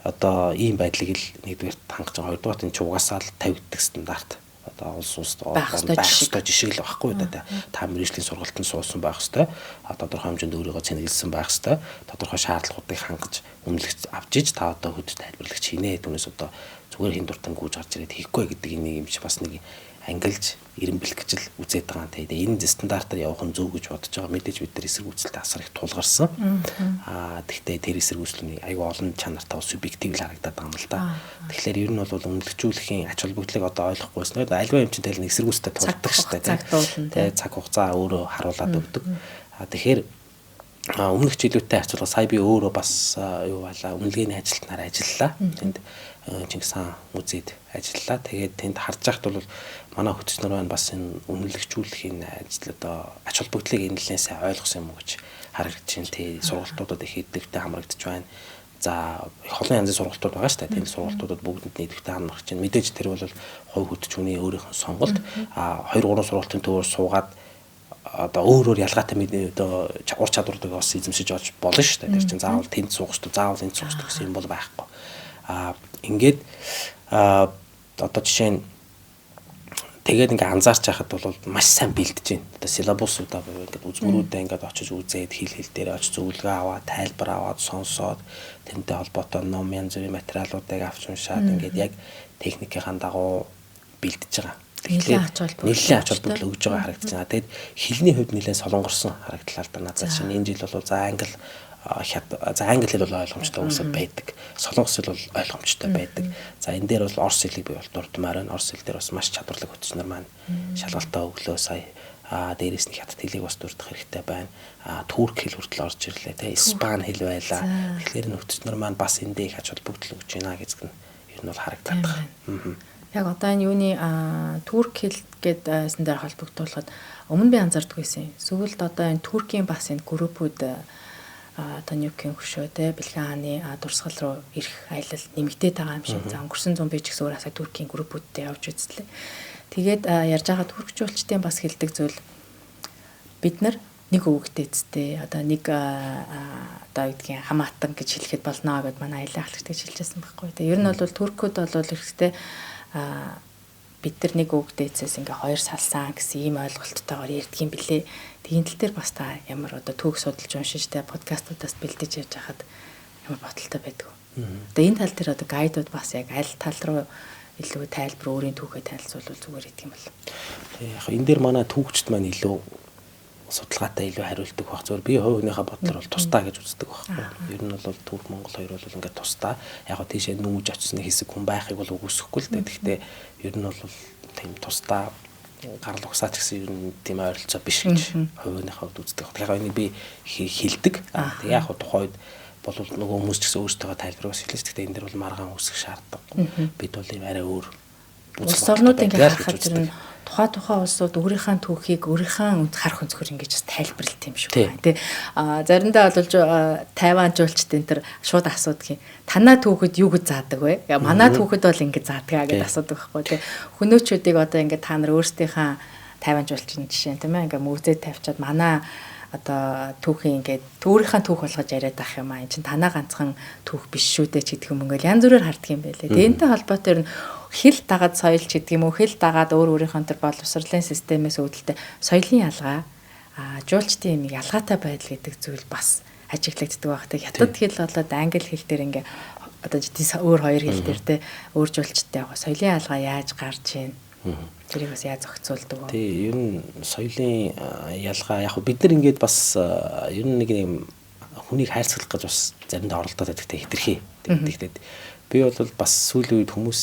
Одоо ийм байдлыг л нэгдүгээр хангаж байгаа. Хоёрдугаар энэ ч угаасаа л тавигддаг стандарт. Одоо улс улс байх ёстой жишг л байхгүй да. Та мэргэжлийн сургалтанд суусан байх ёстой. Тодорхой хэмжээнд өөрийгөө цэнэглэсэн байх ёстой. Тодорхой шаардлагуудыг хангаж үнэлэгч авч иж та одоо хөдөж тайлбарлагч хийнэ. Түүнээс одоо зүгээр хин дуртан гүйж гарч ирээд хийхгүй гэдэг нэг юм чи бас нэг ангилж эренбэлэх гэж л үзээд байгаа юм. Тэгээ энэ стандартаар явах нь зөв гэж бодож байгаа. Мэдээж бид нар эсэргүүцэлтэй асар их тулгарсан. Тэгтээ тэр эсэргүүцлийн айгүй олон чанартай субъектив л харагдаад байгаа юм л да. Тэгэхээр ер нь бол үнэлэгчүүлэхийн ач холбогдлыг одоо ойлгохгүй байсан. Альва юм чинь тэгэл нэг эсэргүүцэлтэй тулдаг шүү дээ. Тэгээ цаг хугацаа өөрөө харуулад өгдөг. Тэгэхээр өмнөх жилүүдтэй харьцуулахад сая би өөрөө бас юу байлаа үнэлгээний ажилтнаар ажиллалаа. Тэнд Чингис хаан музейд ажиллалаа. Тэгээд тэнд харж байхад бол манай хөтөч нар маань бас энэ үнэлэгчүүлэхийн ажил одоо ач холбогдлыг энэ нэлээд сайн ойлгосон юм уу гэж харагдаж байна. Тэ сургалтуудад их идэвхтэй хамрагдаж байна. За их олон янзын сургалтууд байгаа шүү дээ. Тэр сургалтуудад бүгдэнд нь идэвхтэй хамрагдаж байна. Мэдээж тэр бол хувь хөтөч хүний өөрийнх нь сонголт. 2 3 сургалтын төвөөр суугаад одоо өөр өөр ялгаатай одоо ур чадварыг бас эзэмшиж олж болно шүү дээ. Тэр чинь заавал тэнд суух шүү, заавал энд суух шүү гэсэн юм бол байхгүй. Ингээд одоо жишээ нь тэгээд ингээ анзаарч байхад бол маш сайн бэлдэж байна. Одоо силабусуудаа буюу ингээд үзмөрүүдээ ингээд очиж үзээд хэл хэл дээр очиж зөвлөгөө аваад, тайлбар аваад, сонсоод тэрнтэй холбоотой ном янз бүрийн материалуудыг авч уншаад ингээд яг техникийн дагуу бэлдэж байгаа. Нэлээд ач холбогдол өгж байгаа харагдаж байна. Тэгээд хэлний хувьд нэлээд солонгорсон харагдлаа л да. Надад чинь энэ жил бол за англи за англи хэл бол ойлгомжтой үсэл байдаг. Солонгос хэл бол ойлгомжтой байдаг. За энэ дээр бол орос хэлийг би бол дурдмаар байна. Орос хэл дээр бас маш чадварлаг хөтөч нар маань шалгалтаа өглөө сая. Дээрээс нь хятад хэлийг бас дурдах хэрэгтэй байна. Турк хэл хүртэл орж ирлээ те. Испани хэл байлаа. Тэгэхээр энэ хөтөч нар маань бас эндээ их ач холбогдол өгч байна гэж нь ер нь бол харагдаад байна. Яг одоо энэ юуны турк хэл гэдэг эсэн дээр холбогдуулахад өмнө би анзаардаг байсан. Сүүлд одоо энэ туркийн бас энэ группүүд Тонюкийн хөшөө те Бэлхэн хааны дурсгал руу ирэх аялал нэмэгдээд байгаа юм шиг. За өнгөрсөн зун би ч гэсэн өөрөөсөө туркийн группүүдтэй явж үзлээ. Тэгээд ярьж байгаа туркчуулчдын бас хэлдэг зүйл бид нар нэг өвөгтэй одоо нэг одоо гэдгийг хамаатан гэж хэлэхэд болно гэд манай аялал ахлагч гэж хэлжсэн байхгүй. Тэгээд ер нь бол туркууд бол ихтэй бид нар нэг өвгдээцээс ингээ хоёр салсан гэсэн ийм ойлголттойгоор ярьдаг юм билээ. Тийм тал дээр бас та ямар одоо түүх судалж уншиж тэ подкастуудаас бэлдэж ярьж хахад ямар бодолтой байдаг вэ? Одоо энэ тал дээр одоо гайдууд бас яг аль тал руу илүү тайлбар өөрийн түүхээ танилцуулбал зүгээр идэх юм бол. Тийм яг энэ дээр манай түүхчд маань илүү судалгаатай илүү хариулдаг байх. Зөвхөн би хувь хүнийхээ бодлоор бол тусдаа гэж үздэг байхгүй. Ер нь бол Турк Монгол хоёр бол ингээд тусдаа. Яг гоо тийшээ нүүж очсон хэсэг хүн байхыг бол үгүйсэхгүй л дээ. Гэхдээ ер нь бол тийм тусдаа гарал угсаач гэсэн ер нь тийм ойролцоо биш гэж хувь хүнийхээ хувьд үздэг. Яг энийг би хэлдэг. Тэг яг гоо тухайн үед бол нөгөө хүмүүс ч гэсэн өөрсдөө тайлбар бас хэлж. Гэхдээ энэ дээр бол маргаан үүсгэх шаардлагагүй. Бид бол ийм арай өөр улс орнууд ингээд харахад тэр нь тухайн улсууд өөрийнхөө түүхийг өөрийнхөө харах өнцгөр ингэж бас тайлбарлалт юм шиг байна тий. Заримдаа бол Тайван жуулчд энэ төр шууд асуудаг юм. Танаа түүхэд юу гэж заадаг вэ? Манай түүхэд бол ингэж заадаг гэдээ асуудаг байхгүй тий. Хөнөөчүүдийг одоо ингээд та нар өөрсдийнхээ Тайван жуулчин жишээ тийм ингээд мөвзөө тавьчаад манай одоо түүхийн ингээд өөрийнхөө түүх болгож яриад ах юм аа. Энд чинь танаа ганцхан түүх биш шүү дээ ч гэдэг юм ингээл янз бүрээр харддаг юм байлээ. Тэгээ энэтэй холбоотой ер нь хэл дагаад соёл ч гэдэг юм уу, хэл дагаад өөр өөрийнхөө төр боловсролын системээс үүдэлтэй соёлын ялгаа, жуулчдын юм ялгаатай байдал гэдэг зүйл бас ажиглагддаг байх. Тэг хятад хэл болоод англи хэл дээр ингээ одоо өөр хоёр хэл дээр те өөр жуулчдтай байгаа соёлын ялгаа яаж гарч ийн? Тэрийг бас яаж зохицуулдаг вэ? Тий, ер нь соёлын ялгаа яг бид нар ингээд бас ер нь нэг юм хүнийг хайрцаглах гэж бас заримдаа оролдоод байдаг те хэтэрхий. Тэгэхдээ би бол бас сүүлийн үед хүмүүс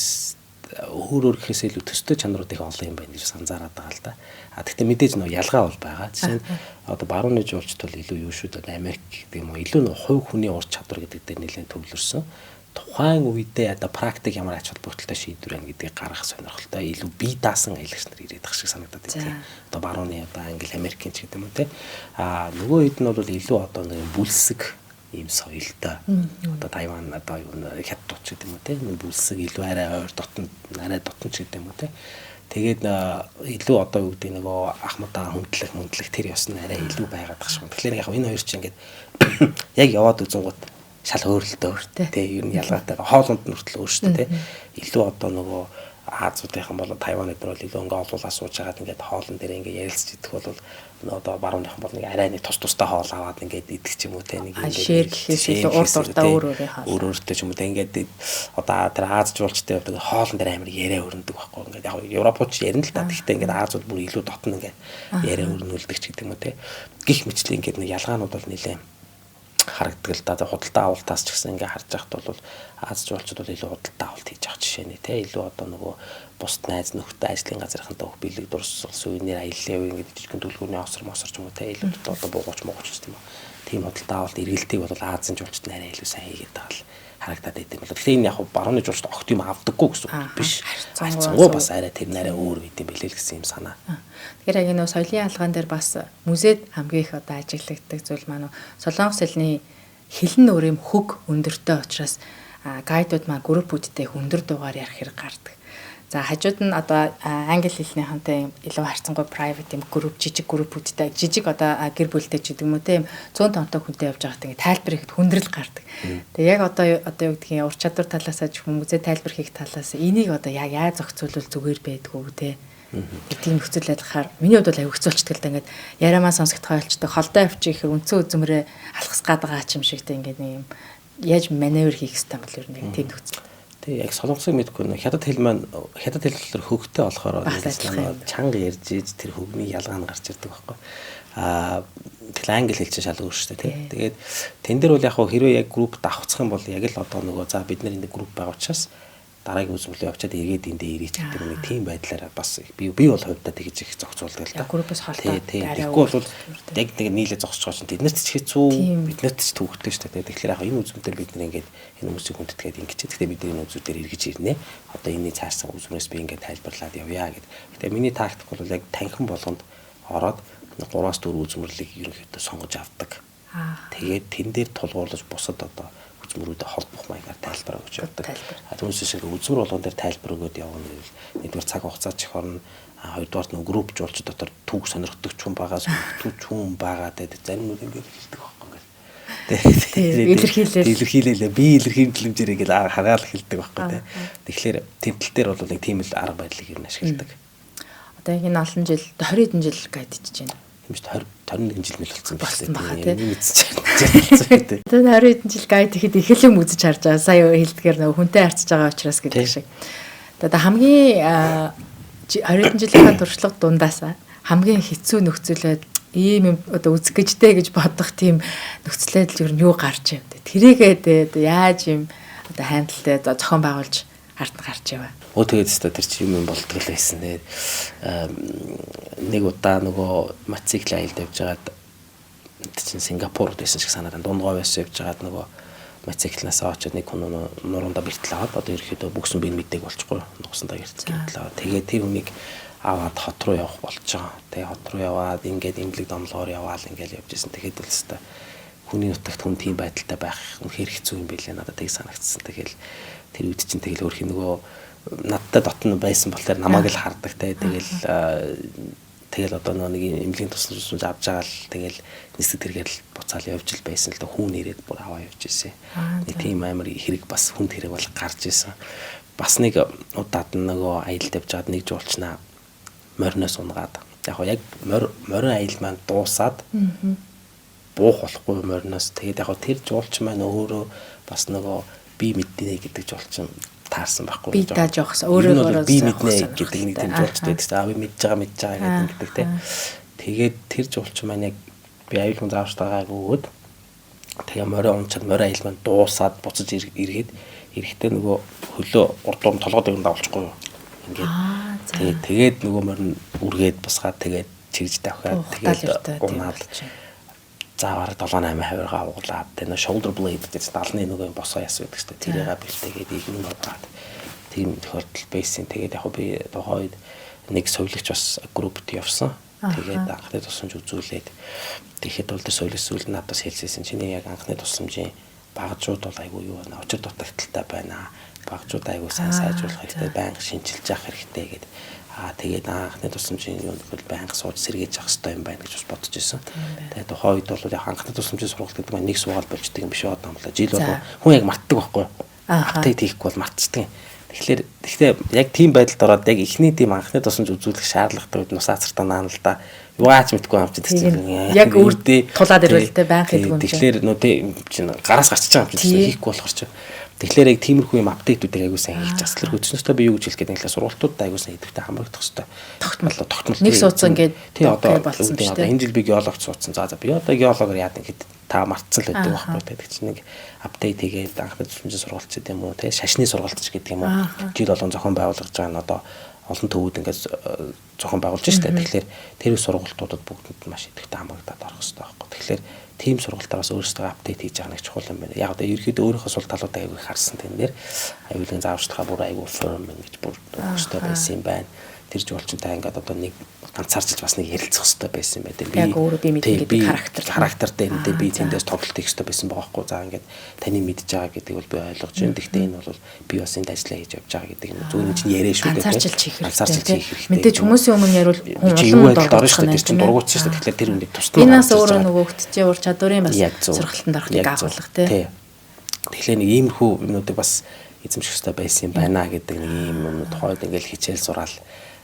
өөр өөр гэхээс илүү төстэй чанарууд их олон юм байна гэж бас анзаараад байгаа л да. А тэгтээ мэдээж нөө ялгаа бол байгаа. Жишээ нь одоо барууны жуулчд бол илүү юу шүү дээ Америк гэдэг юм уу илүү нөө хувь хүний ур чадвар гэдэг дээр нэлээд төвлөрсөн. Тухайн үедээ одоо практик ямар ач холбогдолтой шийдвэр байна гэдгийг гаргах сонирхолтой илүү бие даасан аялагч нар ирээд ах шиг санагдаад байна. Одоо барууны одоо англи Америкийн ч гэдэг юм уу те. А нөгөө хэд нь бол илүү одоо нэг бүлсэг ийм соёлтой. Одоо Тайван одоо юу хятад ч гэдэг юм уу те. Бүлсэг илүү арай ойр дотн арай дотн ч гэдэг юм уу те. Тэгээд илүү одоо юу гэдэг нөгөө ахмадаа хүндлэх мөндлөх тэр ёс нь арай илүү байгаад байгаа шиг. Тэгэхээр яг энэ хоёр чинь ингээд яг яваад үзэнгүүт шал өөрлөлтөө. Тэ ер нь ялгаатай. Хоолунд нь хүртэл өөр шүү дээ, тэ. Илүү одоо нөгөө Азиудынхан бол Тайван эднэр бол илүү ингээ олуулаа сууж хагаад ингээд хоолн дээр ингээ ярилцж идэх бол одоо барууныхан бол нэг арай нэг тус тустай хоол аваад ингээд идэх ч юм уу те, нэг ингээд share гэхээс илүү урд урдаа өөр өөрийн хоол өөр өөртөө ч юм уу те, ингээд одоо тэр Аз жуулчтай явдаг хоолн дээр амар яриа өрнөдөг байхгүй. Ингээд яг Европууд ч ярина л та, гэхдээ ингээд Азууд бүр илүү дотно ингээд яриа өрнүүлдэг ч гэдэг юм уу те, гих мэтлээ ингээд нэг ялгаанууд бол нэлээ харагддаг л да. Худалдаа авалтаас ч гэсэн ингээ харж байхад бол Аз жуулчид бол илүү худалдаа авалт хийж байгаа жишээ нэ те. Илүү одоо нөгөө бусд найз нөхдөд ажлын газрынхантай өгөх бэлэг дурсал, сувенир, аяллаа үе ингээд жижигхэн төлгөрний осор мосор ч юм уу те. Илүү одоо буугууч муугууч ч тийм үү. Тийм худалдаа авалт эргэлтийг бол Азийн жуулчид арай илүү сайн хийгээд байгаа л харагдаад байт юм бол. Тэгэхээр энэ яг барууны жуулчид огт юм авдаггүй гэсэн үг биш. Харьцангуй бас арай тэр нарай өөр байт юм билээ л гэсэн юм санаа. Тэгэхээр яг энэ соёлын ялгаан дээр бас музейд хамгийн их одоо ажиглагддаг зүйл маань солонгос хэлний хэл нь өөр юм хөг өндөртэй учраас гайдууд маань группүүдтэй их өндөр дуугаар ярих хэрэг гардаг. За, хажууд нь одоо англи хэлнийхэнтэй илүү харьцангуй private юм групп, жижиг группүүдтэй, жижиг одоо гэр бүлтэй ч гэдэг юм уу те, юм цөөн тонтой хүнтэй явж байхад ингээ тайлбар ихэд хүндрэл гардаг. Тэгээ яг одоо юу гэдгийг ур чадвар талаасаа ч хүмүүсээ тайлбар хийх талаас энийг одоо яг яаж зохицуулвал зүгээр байдгүй те. Тийм нөхцөл байдлахаар миний хувьд бол аюу хэцүү болчдөг л да, ингээд яриамаа сонсогдохоо болчдөг, холдоо авчих ихээр үндсэн үзмэрээ алхас гад байгаа ч юм шиг те, ингээд нэг юм яаж маневр хийх хэрэгтэй бол ер нь яг тийм нөхцөл. Тий, яг солонгосыг мэдгүй нэ, хятад хэл маань хятад хэл болохоор хөгтэй болохоор чанга ярьж ийж тэр хөгний ялгаа нь гарч ирдэг байхгүй. Тэгэхээр англи хэл чинь шал өөр шүү дээ тий. Тэгээд тэн дээр бол яг хэрвээ яг групп давхцах юм бол яг л одоо нөгөө за бид нар энэ групп байгаа учраас дараагийн үзмөлөө явчаад эргээд эндээ ирээч гэдэг нэг тийм байдлаараа бас би бол хувьдаа тэгж их зохицуулдаг л да. Группээс холдоо. Тэгэхгүй бол яг нэг нийлээ зогсож байгаа чинь тэднэрт ч хэцүү, биднэрт ч төвөгтэй шүү дээ. Тэгэхээр яг энэ үзмэл дээр бид нар ингээд энэ хүмүүсийг хүндэтгээд ингэж. Гэхдээ бид энэ үзмэл дээр эргэж ирнэ. Одоо энэний цаашсан үзмээс би ингээд тайлбарлаад явъя гэд. Гэтэ миний тактик бол яг танхим болгонд ороод 3-4 үзмэрлийг ерөнхийдөө сонгож авдаг. Тэгээд тэн дээр тулгуурлаж бусад одоо үзмөрүүдэд холбох маягаар тайлбар өгч явдаг. Түүнээс шиг үзмэр болгон дээр тайлбар өгөөд явна гэвэл нэгдүгээр цаг хугацаа ч их орно. Хоёрдугаарт нөө групп жуулчид дотор түүх сонирхдаг ч хүн байгаа, сонирхдагч хүн байгаа гэдэг зарим нэг ингээд хэлдэг байхгүй ингээд. Илэрхийлэл илэрхийлээлээ би илэрхийлэмжээр ингээд хагаал хэлдэг байхгүй тий. Тэгэхээр тэмтэл дээр бол нэг тийм л арга барилыг ер нь ашигладаг. Одоо яг энэ олон жил 20 хэдэн жил гайд хийж байна. Тийм шүү дээ, 20 21 жил мэл болсон байна баха тий. Мэдсэж болсон тий. Тэр 20 хэдэн жил гайд ихэд их л юм үзэж харж байгаа. Сая хэлдгээр нөгөө хүнтэй харьцаж байгаа учраас гэдэг шиг. Одоо хамгийн 20 хэдэн жилийнхаа туршлага дундаас хамгийн хэцүү нөхцөлөд ийм юм одоо үзэх гэжтэй гэж бодох тийм нөхцөл байдал ер нь юу гарч ив. Тэрийгээ яаж юм одоо хандлтаа зохион байгуулж ард нь гарч ив. Өө тэгээд өстой тэр чи юм болдгоо л байсан. Тэгээд нэг удаа нөгөө мотоцикл аялд явж байгаад тэр чинь Сингапурт байсан шиг санаад дундгой байсан явж байгаад нөгөө мотоциклнаас очоод нэг хүн нуруундаа бэртэл аваад одоо ерөөхдөө бүгсэн би мэдээг болчихгүй нугсандаа гэртэл аваад тэгээд тэр хүнийг аваад хот руу явах болж байгаа. Тэгээ хот руу яваад ингээд имлэг домлогоор яваал ингээд явж исэн. Тэгээд л өстой хүний нутагт хүн тийм байдалтай байх үнэхээр хэцүү юм билээ, надад тийг санагдсан. Тэгэл тэр үед чинь тэгэл өөрхийн нөгөө надтай дотно байсан болохоор намайг л хардаг те. Тэгэл тэгэл одоо нөгөө нэг эмнэлгийн тусламж авч байгаа л тэгэл нисэг тэргээр л буцаал явж л байсан л да, хүн ирээд бүр аваа явж ирсэн. Нэг тийм амар хэрэг бас хүнд хэрэг бол гарч исэн. Бас нэг удаад нөгөө аялалд явж байгаад нэг жуулчнаа мориноос унгаад яг яг морин аялал маань дуусаад буух болохгүй мориноос. Тэгээд яг тэр жуулч маань өөрөө бас нөгөө би мэднэ гэдэг жуулчин таарсан байхгүй. Би дааж явахсан. Өөрөөр би мэднэ гэдэг нэг тийм жуулчд байдаг чинь. Аа би мэдж байгаа мэдж байгаа гэдэг те. Тэгээд тэр жуулчин маань яг би аюулгүй зааварчилгаа өгөөд тэгээ морин унчаад морин аялал маань дуусаад буцаж эргээд эрэхтэй нөгөө хөлөө урд толгой дээр дагуулчихгүй юу. Ингээд тэгээд нөгөө морин үргээд бусгаад тэгээд чирж давхиад тэгээд унаад за бараг 7 8 хавиргаа углаад тэ нөө shoulder blade гэж далны нөгөө босоо яс байдаг шүү дээ. Тэрийг бэлтээгээд игэн угаад тийм тохиолдол байсан. Тэгээд яг би тухайн үед нэг совилогч бас группт явсан. Тэгээд анхны тусламж үзүүлээд тэгэхэд бол тэр совилогч зүйл надад хэлсээсэн. Чиний яг анхны тусламжийн багажууд бол айгүй юу байна. Учир дутагдaltaй байна. Багажууд айгүй сайн сайжруулах хэрэгтэй, байнга шинчилж явах хэрэгтэй гэд. Аа тэгээд анхны тусламжийн юунд бол байнга сууж сэргээж авах хэрэгтэй юм байна гэж бас бодож ирсэн. Тэгээд тухайн үед бол яг анхны тусламжийн сургалт гэдэг нь нэг суугаал болждаг юм биш одоо юм л жил болго хүн яг мартдаг байхгүй. Апдейт хийхгүй бол мартчихдаг. Тэгэхээр гэхдээ яг тийм байдалд ороод яг эхний тийм анхны тусламж үзүүлэх шаардлагатай үед нус ацартаа наана л да. Югаач мэдгүй юм чи тийм. Яг үрдээ тулаад ирвэл те байнга хийдэг юм чи. Тэгэхээр нөө тийм чинь гараас гарчиж байгаа юм чи хийхгүй болохоор чи. Тэгэхээр яг тиймэрхүү юм апдейтүүдийг аягүй сайн хийж асал хөтснөстөө би юу гэж хэлэх гээд байна гэхлээр сургалтуудад аягүй сайн идэвхтэй хамрагдах хэрэгтэй. Тогтмол тогтмол. Нэг суудсан ингээд тий одоо болсон шүү дээ. Энэ жил би геологч суудсан. За би одоо геологоор яад ингээд та мартсан л байдаг байхгүй. Тэр чинь нэг апдейт хийгээд анхны тусламжийн сургалт ч гэдэг юм уу тий шашны сургалт ч гэдэг юм уу. Жил болгон зохион байгуулж байгаа нь одоо олон төвүүд ингээд зохион байгуулж штэ. Тэгэхээр тэр сургалтуудад бүгдэнд маш идэвхтэй хамрагдаад орох хэрэгтэй байхгүй. Тэгэхээр тийм сургалтаас өөрсдөө апдейт хийж байгаа нэг чухал юм байна. Яг одоо ерөөхдөө өөрийнхөө сул талуудыг аягүй харсан тэн дээр аюулын зааварчилгаа бүр аягүй firm ингэж бүр өгөхтэй байсан юм байна. Тэр жуулчтай ингээд одоо нэг ганцаарчилж бас нэг ярилцах хэрэгтэй байсан юм байна. Би яг өөрөө би мэднэ гэдэг характер характер дээр нь би тэндээс тоглолт хийх хэрэгтэй байсан байгаа хгүй. За ингээд таны мэдж байгаа гэдгийг бол би ойлгож байна. Гэхдээ энэ бол би бас энд ажиллаа хийж явж байгаа гэдэг юм. Зүгээр нь чинь яриа шүү дээ. Ганцаарчилж хийх хэрэгтэй. Мэдээж хүмүүсийн өмнө яриул хүн улам дургуутсан шүү дээ. Тэр чинь дургуутсан шүү дээ. Тэгэхээр тэр үнийг тусдаа. Энэ бас өөрөө нөгөө хөтчийн ур чадварын бас сургалтанд орох нэг агуулга тий. Тэгэхээр нэг иймэрхүү юмнуудыг бас эзэмших хэрэгтэй байсан юм байна гэдэг нэг ийм юм тухайд ингээл хичээл сураал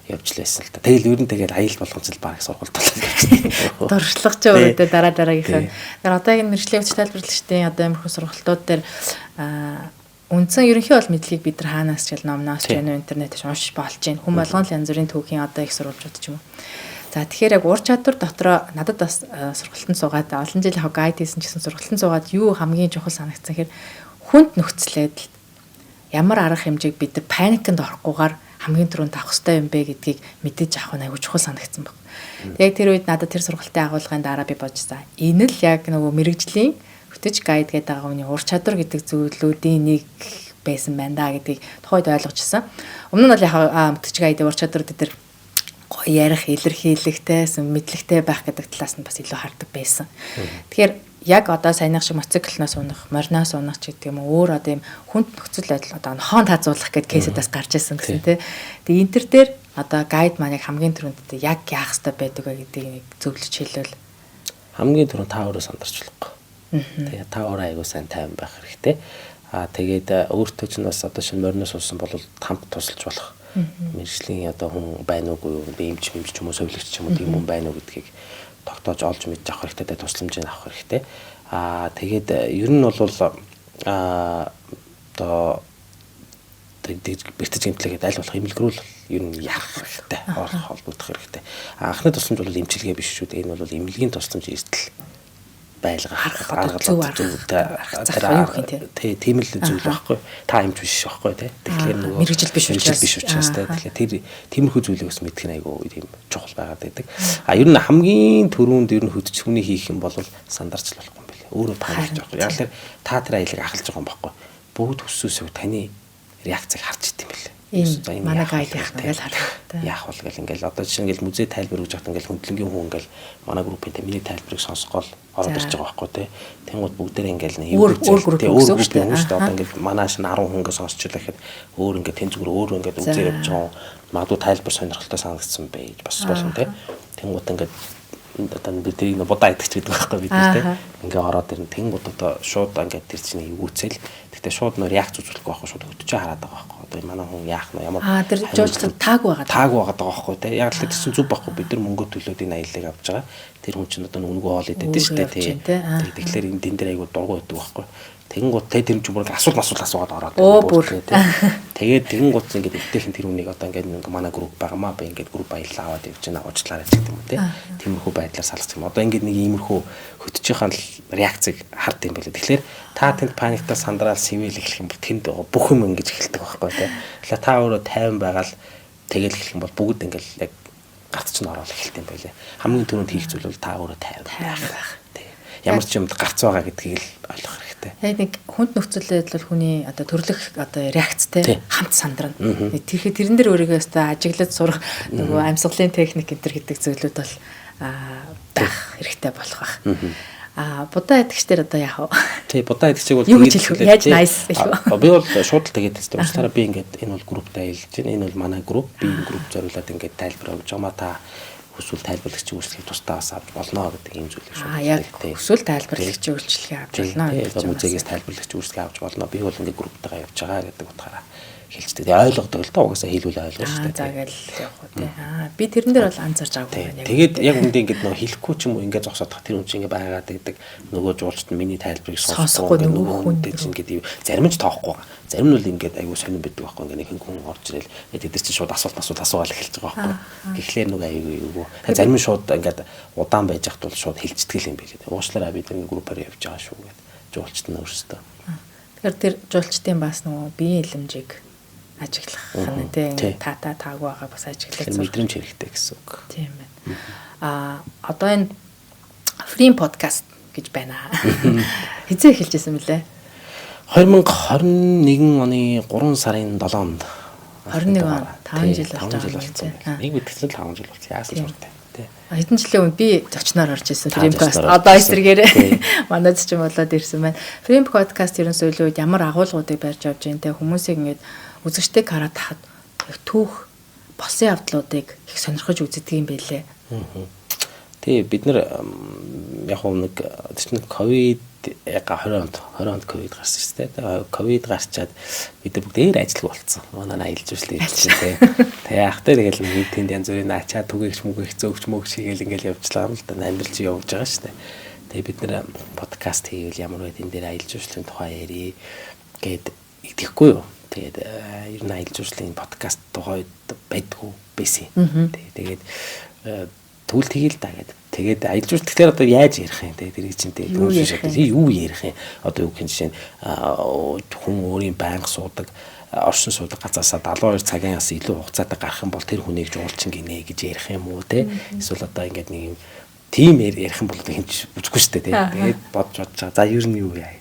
явж л байсан л та. Тэгэл ер нь тэгэл аял болгонцол баг сургалт болоод явчихсан. Дуршлага ч өөртөө дараа дараагийнх нь. Тэр одоо яг мэргэжлийн өвч тайлбарлагчдын одоо иймэрхүү сургалтууд дээр үндсэн ерөнхий бол мэдлэгийг бид нар хаанаас ч номноос ч энэ интернетээс уншиж болж байна. Хүн болгон л янз бүрийн түүхийн одоо их сурвалжууд ч юм уу. За тэгэхээр яг ур чадвар дотроо надад бас сургалтанд суугаад олон жил яг гайд хийсэн ч гэсэн сургалтанд суугаад юу хамгийн чухал санагдсан гэхээр хүнд нөхцөл байдалд ямар арга хэмжээг бид нар паникнд орохгүйгээр хамгийн түрүүнд авах хэрэгтэй юм бэ гэдгийг мэдээж авах нь аягүй чухал санагдсан баг. Яг тэр үед надад тэр сургалтын агуулгын дараа би бодсон. Энэ л яг нөгөө мэрэгжлийн хөтөч гайд гэдэг байгаа хүний ур чадвар гэдэг зүйлүүдийн нэг байсан байна да гэдгийг тухайд ойлгожсэн. Өмнө нь бол яг хөтөч гайдын ур чадвар дээр гоё ярих, илэрхийлэхтэй, мэдлэгтэй байх гэдэг талаас нь бас илүү хардаг байсан. Тэгэхээр яг одоо саяных шиг мотоциклноос унах, мориноос унах ч гэдэг юм уу өөр одоо юм хүнд нөхцөл байдал одоо нохоон тазуулах гэдэг кейсүүд бас гарч ирсэн гэсэн тий. Тэгээ энэ төр дээр одоо гайд маань яг хамгийн түрүүнд яг яах ёстой байдаг вэ гэдгийг нэг зөвлөж хэлвэл хамгийн түрүүнд та өөрөө сандарч болохгүй. Тэгээ та өөрөө аягүй сайн тайван байх хэрэгтэй. Аа тэгээд өөртөө ч бас одоо шинэ мориноос унсан бол хамт тусалж болох мэргэжлийн одоо хүн байна уугүй юу, эмч мэмч ч юм уу, совилогч ч юм уу тийм хүн байна уу гэдгийг тогтоож олж мэдж авах хэрэгтэй, тусламжийг авах хэрэгтэй. Аа тэгээд ер нь бол одоо бэртэж гэмтлэгээд аль болох эмнэлгэрүүл ер нь яах хэрэгтэй, олох холбогдох хэрэгтэй. Анхны тусламж бол эмчилгээ биш шүү дээ. Энэ бол эмнэлгийн тусламж эрсдэл байлгах арга тий тийм л зүйл байхгүй. Та эмч биш байхгүй тий. Тэгэхээр нөгөө мэргэжил биш учраас тий. Тэгэхээр тэр тиймэрхүү зүйлийг бас мэдэх нь айгүй тийм чухал байгаад байдаг. А ер нь хамгийн түрүүнд ер нь хөдч хүний хийх юм бол сандарч л болохгүй юм билээ. Өөрөө паникж байгаа. Яг л та тэр аялыг ахалж байгаа юм байхгүй. Бүгд өссөөсөө таны реакцийг харж идэм билээ. Энэ манай гайд яах вэ гэж харах. Яах вэ гэл ингээл одоо жишээ ингээл музей тайлбар өгж байхад ингээл хөндлөнгийн хүн ингээл манай группийн тэ миний тайлбарыг сонсгоол ороод ирж байгаа байхгүй тэ. Тэнгууд бүгдээрээ ингээл нэг өөр өөр групп юм шүү дээ. Одоо ингээл манай шин 10 хүн ингээ сонсчлаа гэхэд өөр ингээ тэн зүгээр өөр ингээд үзээ явж байгаа. Магадгүй тайлбар сонирхолтой санагдсан байж бас болно тэ. Тэнгууд ингээд одоо би тэрийг будаа идэх гэдэг байхгүй бид нар те ингээ ороод ирнэ тэнгууд одоо шууд ингээд тэр чинь эвгүүцэл гэхдээ шууд нөө реакц үзүүлэхгүй байхгүй шууд хөтөчөө хараад байгаа байхгүй одоо манай хүн яах нь ямар тэр жуулчлал таагүй байгаа таагүй байгаа байхгүй те яг л тэр чинь зүв байхгүй бид нар мөнгө төлөөд энэ аяллыг авч байгаа тэр хүн чинь одоо үнэгүй хоол идээд шүү дээ тий тэгэхээр энэ дэн дээр айгу дургу байдаг байхгүй. Тэгэнгუთ тэ тэр чинь бүр асуулт асуулт асуугаад ороод бүр тий. Тэгээд тэгэнгუთ ингээд эвтэйхэн тэр хүнийг одоо ингээд манай групп байгаамаа би ингээд групп аяллаа аваад явж байна уучлаарай гэх юм уу тий. Тиймэрхүү байдлаар салгах юм. Одоо ингээд нэг иймэрхүү хөтжийнхаа реакцийг хард юм байлээ. Тэгэхээр та тэнд паниктаа сандраал сэвэл эхлэх юм бол тэнд бүх юм ингэж эхэлдэг байхгүй тий. Тэгэхээр та өөрөө тайван байгаал тэгэл эхлэх юм бол бүгд ингээд яг гарц чинь ороод эхэлт юм байлээ. Хамгийн түрүүнд хийх зүйл бол та өөрөө тайван байх. Ямар ч юмд гарц байгаа гэдгийг л ойлгох хэрэгтэй. Яг нэг хүнд нөхцөл байдал бол хүний одоо төрлөх одоо реакцтэй хамт сандрана. Тэгэхээр тэрэн дээр өөрийгөө өстой ажиглаж сурах нөгөө амьсгалын техник энэ төр гэдэг зүйлүүд бол байх хэрэгтэй болох байх. А будаа идэгчдэр одоо яах вэ? Тий, будаа идэгчийг бол Юу гэж хэлэх вэ? Яаж nice хэлэх вэ? Би бол шууд л тэгээд хэлсэн. Уучлаарай, би ингээд энэ бол групптэй аялж байна. Энэ бол манай групп. Би энэ групп зориулаад ингээд тайлбар өгч байгаа маа, та хүсвэл тайлбарлагчийн үйлчлэгийг тусдаа бас авч болно гэдэг ийм зүйлийг шууд. Яг хүсвэл тайлбарлагчийн үйлчлэгийг авч болно гэж. Музейгээс тайлбарлагчийн үйлчлэгийг авч болно. Би бол ингээд групптайгаа явж байгаа гэдэг утгаараа хэлждэг. Тэгээ ойлгодог л доо, угаасаа хэлвэл ойлгоно шүү дээ. За гэл явах уу тий. Аа, би тэрэн дээр бол анзаарч байгаагүй байна. Тэгээд яг үндэ ингээд нөгөө хэлэхгүй ч юм уу ингээд зогсоод тах тэр хүн чинь ингээд байгаад байдаг. Нөгөө жуулчд нь миний тайлбарыг сонсохгүй нөгөө хүнтэй чинь ингээд зарим нь ч тоохгүй байгаа. Зарим нь бол ингээд айгүй сонирн байдаг байхгүй, ингээд нэг хүн орж ирэл тэд нар чинь шууд асуулт асуулт асуугаал эхэлж байгаа байхгүй. Тэгэхээр нөгөө айгүй юу. Зарим нь шууд ингээд удаан байж хат бол шууд хэлцдэг юм билээ. Уучлаарай, бид ингээд группээр явж байгаа шүү гэдэг жуулчд нь өөрсдөө. Тэгэхээр тэр жуулчдын бас нөгөө биеийн илэмжийг ажиглах нь тийм та таагүй байгаа бас ажиглах мэдрэмж хэрэгтэй гэсэн үг. Тийм байна. Аа, одоо энэ Free podcast гэж байна. Хизээ эхэлж исэн мөлий? 2021 оны 3 сарын 7-нд. 21 он 5 жил болж байгаа юм тийм. Нэг мэдсэн л 5 жил болсон. Яасан суртай тий. Хэдэн жилийн өмнө би зочноор орж исэн Free podcast. Одоо эсрэгээрээ манай зочин болоод ирсэн байна. Free podcast ерөн сүүлийн үед ямар агуулгуудыг барьж авч जैन те, хүмүүсийг ингээд үзэгчтэйг хараад тахад түүх болсон явдлуудыг их сонирхож үздэг юм байлээ. Тий, бид нар яг нэг тэр чинь ковид яг 20 онд ковид гарсан шүү дээ. Ковид гарчаад бид нар бүгд дээр ажилгүй болцсон. Манай аялал жуулчлал хийсэн тий. Тэгээ яах вэ, тэгэл нэг тэнд янз бүрийн ачаа түгээгч мүгээгч зөөгч мөөгч хийгээл ингээл явжлаа юм л да. Амьдрал чи явж байгаа шүү дээ. Тэгээ бид нар подкаст хийвэл ямар вэ, энэ дээр аялал жуулчлалын тухай ярий гэд идэхгүй юу. Тэгээд ер нь аялал жуулчлалын подкаст тухайд байдгүй байсан. Тэгээд тэгвэл тэгэл та гэдэг. Тэгээд аялал жуулчлал тэгэхээр одоо яаж ярих юм те, тэрийг чинь те юу ярих юм. Одоо юу гэх юм, жишээ нь хүн өөрийн байнга суудаг, оршин суудаг газаасаа 72 цагийн ас илүү хугацаатай гарах юм бол тэр хүнийг жуулчин гинэ гэж ярих юм уу те. Эсвэл одоо ингээд нэг юм тийм ярих юм бол хинч үзэхгүй шүү дээ те. Тэгээд бодож бодож байгаа. За ер нь юу яа.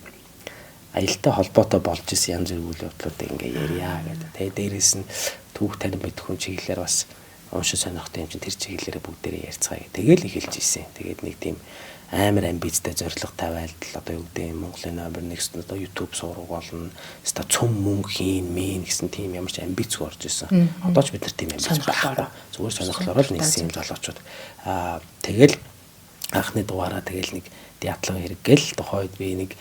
Аялалтай холбоотой болж исэн янз бүрийн үйл явдлуудыг ингээ ярья гэдэг. Тэгээ дээрээс нь түүх танин мэдэх хүн чиглэлээр бас уншиж сонирхтой юм чинь тэр чиглэлээрээ бүгдээрээ ярьцгаая. Тэгээл эхэлж исэн. Тэгээд нэг тийм амар амбицтай зорилго тавиад л одоо юу гэдэг юм, Монголын номер 1 одоо YouTube сувраг болно. Ста цөм мөнгө хийн мэн гэсэн тийм ямар ч амбицгүй орж исэн. Одоо ч бид нар тийм амбиц байхгүй. Зүгээр сонирхлоор л нэгсэн юм залуучууд. Аа, тэгэл анхны дугаараа тэгэл нэг диатлон хэрэг гэл тухайд би нэг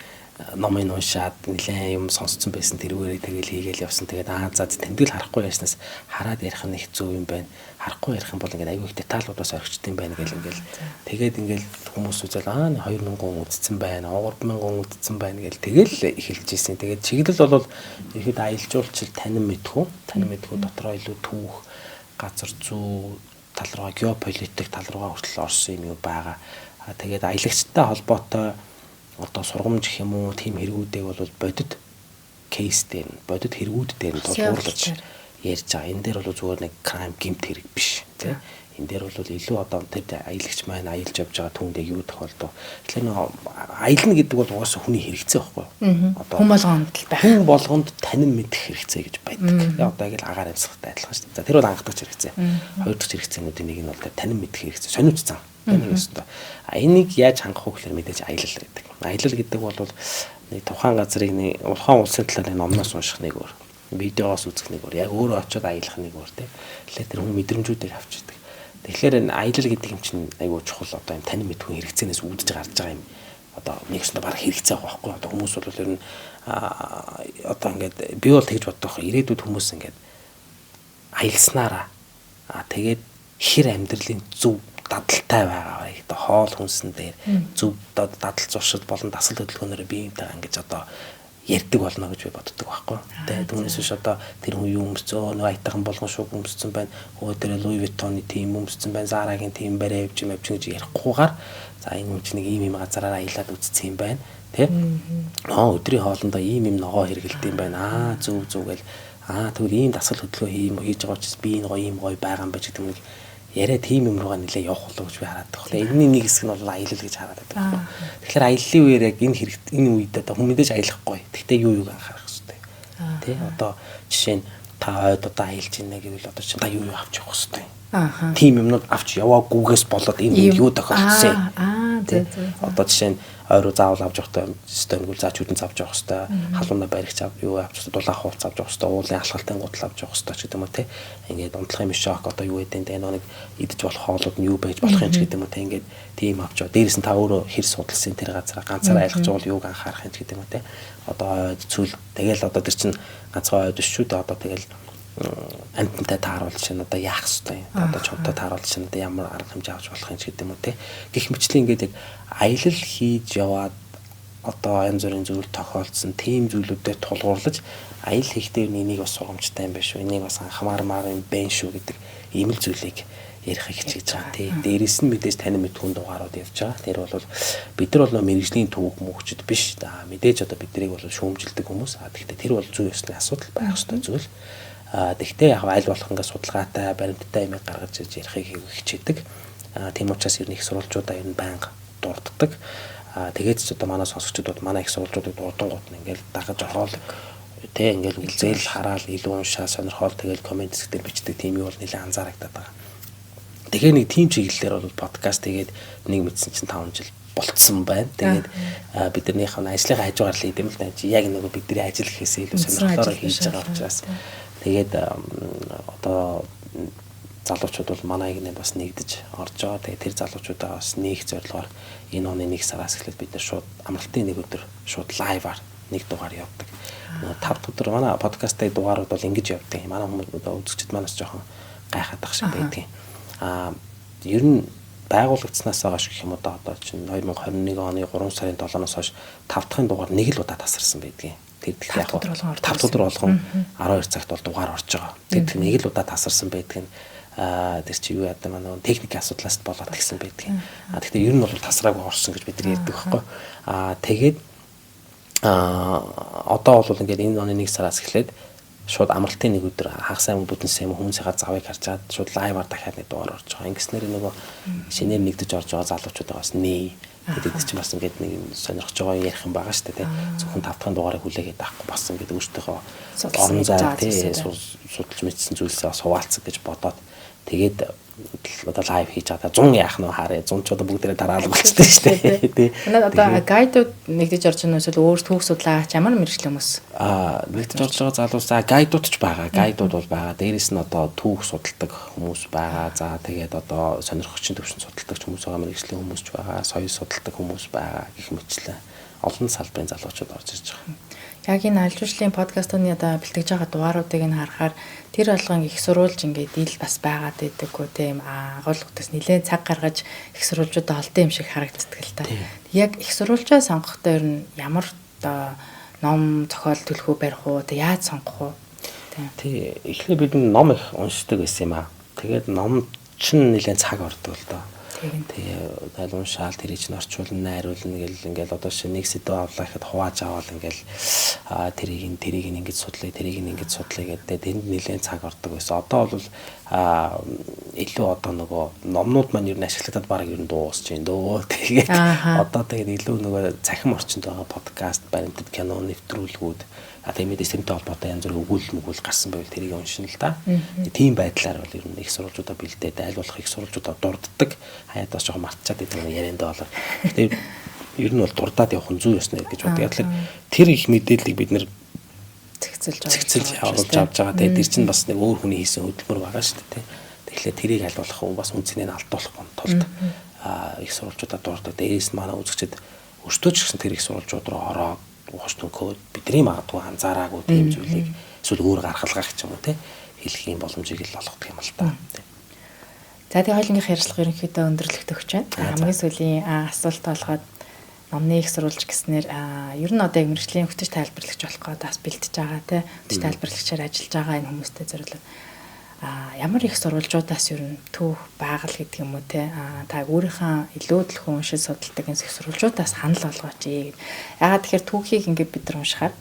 номын уншаад нэлээд юм сонсцсон байсан, тэрүүгээрээ тэгэл хийгээл явсан. Тэгээд аа за тэмдэглэл харахгүй яснаас хараад ярих нь их зөв юм байна. Харахгүй ярих юм бол ингээд аюу их деталуудаас орхичд юм байна гэл ингээл тэгээд ингээл хүмүүс үзэл аа 2000 хүн үзсэн байна, 3000 хүн үзсэн байна гэл тэгэл эхэлж исэн. Тэгээд чиглэл бол ихэд аялал жуулчлал танин мэдхүү дотроо илүү түүх, газар зүй тал руугаа, геополитик тал руугаа хүртэл орсон юм юу байгаа. Тэгээд аялагчтай холбоотой одоо сургамж гэх юм уу, тийм хэрэгүүдийг бол бодит кейс дээр нь, бодит хэрэгүүд дээр нь тулгуурлаж ярьж байгаа. Энэ дээр бол зүгээр нэг crime гэмт хэрэг биш тий. Энэ дээр бол илүү одоо тэр аялагч маань аялж явж байгаа түүнд яг юу тохиолдов. Тэгэхээр нэг аялна гэдэг бол угаасаа хүний хэрэгцээ байхгүй юу? Одоо хүн болгонд л байх. Хүн болгонд танин мэдэх хэрэгцээ гэж байдаг. Тэгээ одоо яг л агаар амьсгалтай адилхан шүү дээ. За тэр бол анхдагч хэрэгцээ. Хоёр дахь хэрэгцээнүүдийн нэг нь бол тэр танин мэдэх хэрэгцээ. Сониуч зан. Нэг өстө. А энийг яаж хангах вэ гэхээр мэдээж аялал гэдэг. Аялал гэдэг бол нэг тухайн газрыг нэг тухайн улсын талаар нэг номноос унших нэг өөр, видеоос үзэх нэг өөр, яг өөрөө очиод аялах нэг өөр тий. Тэгэхээр тэр хүн мэдрэмжүүдийг авчирдаг. Тэгэхээр энэ аялал гэдэг юм чинь айгүй чухал одоо юм танин мэдхүйн хэрэгцээнээс үүдэж гарч байгаа юм. Одоо нэг өстө баг хэрэгцээ байгаа байхгүй. Одоо хүмүүс бол ер нь одоо ингээд би бол тэгж боддог байхгүй. Ирээдүйд хүмүүс ингээд аялснараа тэгээд хэр амьдралын зөв дадалтай байгаа вэ? Одоо хоол хүнсэн дээр зөв дадал зуршил болон дасгал хөдөлгөөнөөр биеийнхээ ингэж одоо ярьдаг болно гэж би боддог байхгүй. Тэгээд түүнээс биш одоо тэр хүн юу өмсцөө, нэг аятайхан болгон шуг өмсцэн байна. Өө тэр Louis Vuitton-ы тийм өмсцэн байна, Zara-гийн тийм барай явж юм явж гэж ярихгүйгээр за энэ хүн чинь нэг ийм ийм газараар аялаад үзсэн юм байна. Тэ? Аа өдрийн хоолндоо ийм ийм ногоо хэрэгэлдэг юм байна. Аа зөв зөв гэл аа тэгвэл ийм дасгал хөдөлгөөн хийж байгаа учраас би энэ гоё ийм гоё байгаа юм байна гэдэг юм яриа тийм юм руугаа нэлээ явах болов гэж би хараад байгаа. Тэгэхээр энэний нэг хэсэг нь бол аялал гэж хараад байдаг. Тэгэхээр аяллаа үеэр яг энэ хэрэг энэ үед одоо хүн мэдээж аялахгүй. Гэхдээ юу юуг анхаарах хэрэгтэй. Тэ? Одоо жишээ нь та ойд одоо аялж байна гэвэл одоо чинь та юу юу авч явах хэрэгтэй. Тийм юмнууд авч яваагүйгээс болоод энэ юу тохиолдсон. Аа зөв зөв. Одоо жишээ нь Ой руу заавал авч явах ёстой юм за чүдэн авч явах ёстой, халуунаа баригч ав юу авч ёстой, дулаан хуулц авч явах ёстой, уулын алхалтын гутал авч явах ёстой ч гэдэг юм уу те. Ингээд унтлахын мешок одоо юу гэдэг нь нэг идэж болох хоолууд нь юу байж болох юм ч гэдэг юм уу те. Ингээд тийм авч яваа. Дээрээс нь та өөрөө хэр судалсан тэр газараа ганцаараа айлгаж байгаа бол юуг анхаарах юм ч гэдэг юм уу те. Одоо цүл тэгэл одоо тэр чинь ганцхан ойд шүү дээ. Одоо тэгэл амтантай тааруулж чинь одоо яах ёстой юм. Одоо чонтой тааруулж чинь одоо ямар арга хэмжээ авч болох юм ч гэдэг юм уу те. Гэх мэтлэн ингээд яг аялал хийж яваад одоо янз бүрийн зүйл тохиолдсон тийм зүйлүүдэд тулгуурлаж аялал хийхдээ энийг бас сургамжтай юм байна шүү. Энийг бас анхаармаар юм байна шүү гэдэг ийм л зүйлийг ярихыг хичээж байгаа. Тий. Дээрээс нь мэдээж танин мэдхүн дугаарууд явж байгаа. Тэр бол бид нар бол мэрэгжлийн түүх мөхчд биш. Мэдээж одоо биднийг бол шүүмжилдэг хүмүүс. Тэгэхдээ тэр бол зүй ёсны асуудал байх ёстой зүйл. Тэгэхдээ яг аль болох ингээд судалгаатай, баримттай юм гаргаж ирж ярихыг хичээдэг. Тийм учраас ер нь их сурвалжуудаа ер нь байнга дурддаг. Тэгээд ч одоо манай сонсогчдод манай их сурвалжуудыг дурдангууд нь ингээд дагаж ороод тэ ингээд үзэл хараал илүү уншаа сонирхоол тэгэл коммент хэсгээр бичдэг тийм юу бол нэлээд анзаарагдаад байгаа. Тэгэхээр нэг тийм чиглэлээр бол подкаст тэгээд нэг мэдсэн чинь 5 жил болцсон байна. Тэгээд биднийх нь ажлынхаа хажуугаар л хийдэм л да. Яг нөгөө бидний ажил гэхээс илүү сонирхлоороо хийж байгаа учраас тэгээд одоо залуучууд бол манай игнэ бас нэгдэж орж байгаа. Тэгээд тэр залуучуудаа бас нээх зорилгоор энэ оны 1 сараас эхлээд бид нар шууд амралтын нэг өдөр шууд лайваар нэг дугаар явдаг. Нөгөө 5 дахь өдөр манай подкастын дугаарууд бол ингэж явдаг. Манай хүмүүс одоо үзэгчд манаас жоохон гайхаад ах шиг байдаг. Ер нь байгуулагдсанаас хойш гэх юм уу да одоо чинь 2021 оны 3 сарын 7-оос хойш 5 дахь дугаар нэг л удаа тасарсан байдгийн. Тэр яг 5 дахь өдөр болгон 12 цагт бол дугаар орж байгаа. Тэр нэг л удаа тасарсан байдаг нь тэр чи юу яадаг манай техникийн асуудлаас болоод тэгсэн байдгийн. Гэхдээ ер нь бол тасраагүй орсон гэж бид нар ярьдаг байхгүй. Тэгээд одоо бол ингээд энэ оны 1 сараас эхлээд шууд амралтын нэг өдөр хагас сайн бүтэн сайн хүмүүсийнхаа завыг харж чад шууд лайваар дахиад нэг дугаар орж байгаа. Ингэснээр нөгөө шинээр нэгдэж орж байгаа залуучуудаа бас нээ. Тэгээд чинь бас ингээд нэг сонирхож байгаа ярих юм байгаа шүү дээ. Зөвхөн 5 дахь дугаарыг хүлээгээд авахгүй бас ингээд өөртөөхөө орон зай тий судалж мэдсэн зүйлсээ бас хуваалцах гэж бодоод тэгээд одоо лайв хийж байгаа. 100 яах нь харъя. 100 ч одоо бүгдээрээ дараалал болчихсон шүү дээ. Тий. Манай одоо гайдууд нэгдэж орж байгаа нь эсвэл өөр түүх судлаач ямар мэргэжлийн хүмүүс? Нэгдэж орж байгаа залуус за гайдууд ч байгаа. Гайдууд бол байгаа. Дээрээс нь одоо түүх судалдаг хүмүүс байгаа. За тэгээд одоо сонирхогчийн төвшөнд судалдаг хүмүүс байгаа, мэргэжлийн хүмүүс ч байгаа, соёл судалдаг хүмүүс байгаа гэх мэтчлэн олон салбарын залуучууд орж ирж байгаа. Яг энэ аялал жуулчлалын подкастны одоо бэлтгэж байгаа дугааруудыг нь харахаар тэр болгон их сурвалж ингээд ил бас байгаад байдаггүй тийм агуулгадас нэлээд цаг гаргаж их сурвалжуудаа олдсон юм шиг харагддаг л та. Яг их сурвалжаа сонгохдоо ер нь ямар одоо ном зохиол төлхөө барих уу, тэг яаж сонгох уу? Тий, эхлээ бид ном их уншдаг байсан юм аа. Тэгээд ном чинь нэлээд цаг ордог л доо. Тэгээ тайл уншаал тэрийг чинь орчуулна, найруулна гэл ингээл одоо шинэ нэг сэдв авлаа гэхэд хувааж аваад ингээл тэрийг ингэж судлаа, тэрийг ингэж судлаа гэдэг тэнд нэлээд цаг ордог байсан. Одоо бол илүү одоо нөгөө номнууд маань ер нь ашиглагдаад бараг ер нь дуусч байна дөө. Тэгээд одоо тэгээд илүү нөгөө цахим орчинд байгаа подкаст, баримтат кино, нэвтрүүлгүүд тийм мэдээж тэрнтэй холбоотой янз бүрийн өгүүлэл мөгүүл гарсан байвал тэрийг уншина л да. Тийм байдлаар бол ер нь их сурвалжуудаа бэлдээд аль болох их сурвалжуудаа дурддаг. Хаяад бас жоохон мартчихад байдаг юм яриандаа болоо. Гэтэ ер нь бол дурдаад явах нь зүй ёсны гэж боддог. Яг л тэр их мэдээллийг бид нэр цэгцэлж оруулж авч байгаа. Тэгээд тэр чинь бас нэг өөр хүний хийсэн хөдөлмөр байгаа шүү дээ. Тэгэхээр тэрийг аль болох бас үнцнийг алдуулахгүй тулд их сурвалжуудаа дурддаг. Дээрээс нь манай үзэгчид өртөө ч гэсэн тэр их сурвалжууд руу ороод ухаж төнхөөд бидний магадгүй анзаараагүй тийм зүйлийг эсвэл өөр гаргалгаах ч юм уу те хэлэх юм боломжийг л олгодог юм л та. За тэгээ хоёулынх ярилцлага ерөнхийдөө өндөрлөгт өгч байна. Хамгийн сүүлийн асуулт болгоод номны их сурвалж гэснээр ер нь одоо яг мэргэжлийн хөтөч тайлбарлагч болох гээд бас бэлтэж байгаа те хөтөч тайлбарлагчаар ажиллаж байгаа энэ хүмүүстэй зориулаад ямар их сурвалжуудаас ер нь түүх байгаль гэдэг юм уу те та өөрийнхөө илүү төлхөө уншиж судалдаг энэ их сурвалжуудаас ханал олгооч ээ. Ягаад тэгэхээр түүхийг ингээд бид нар уншихаар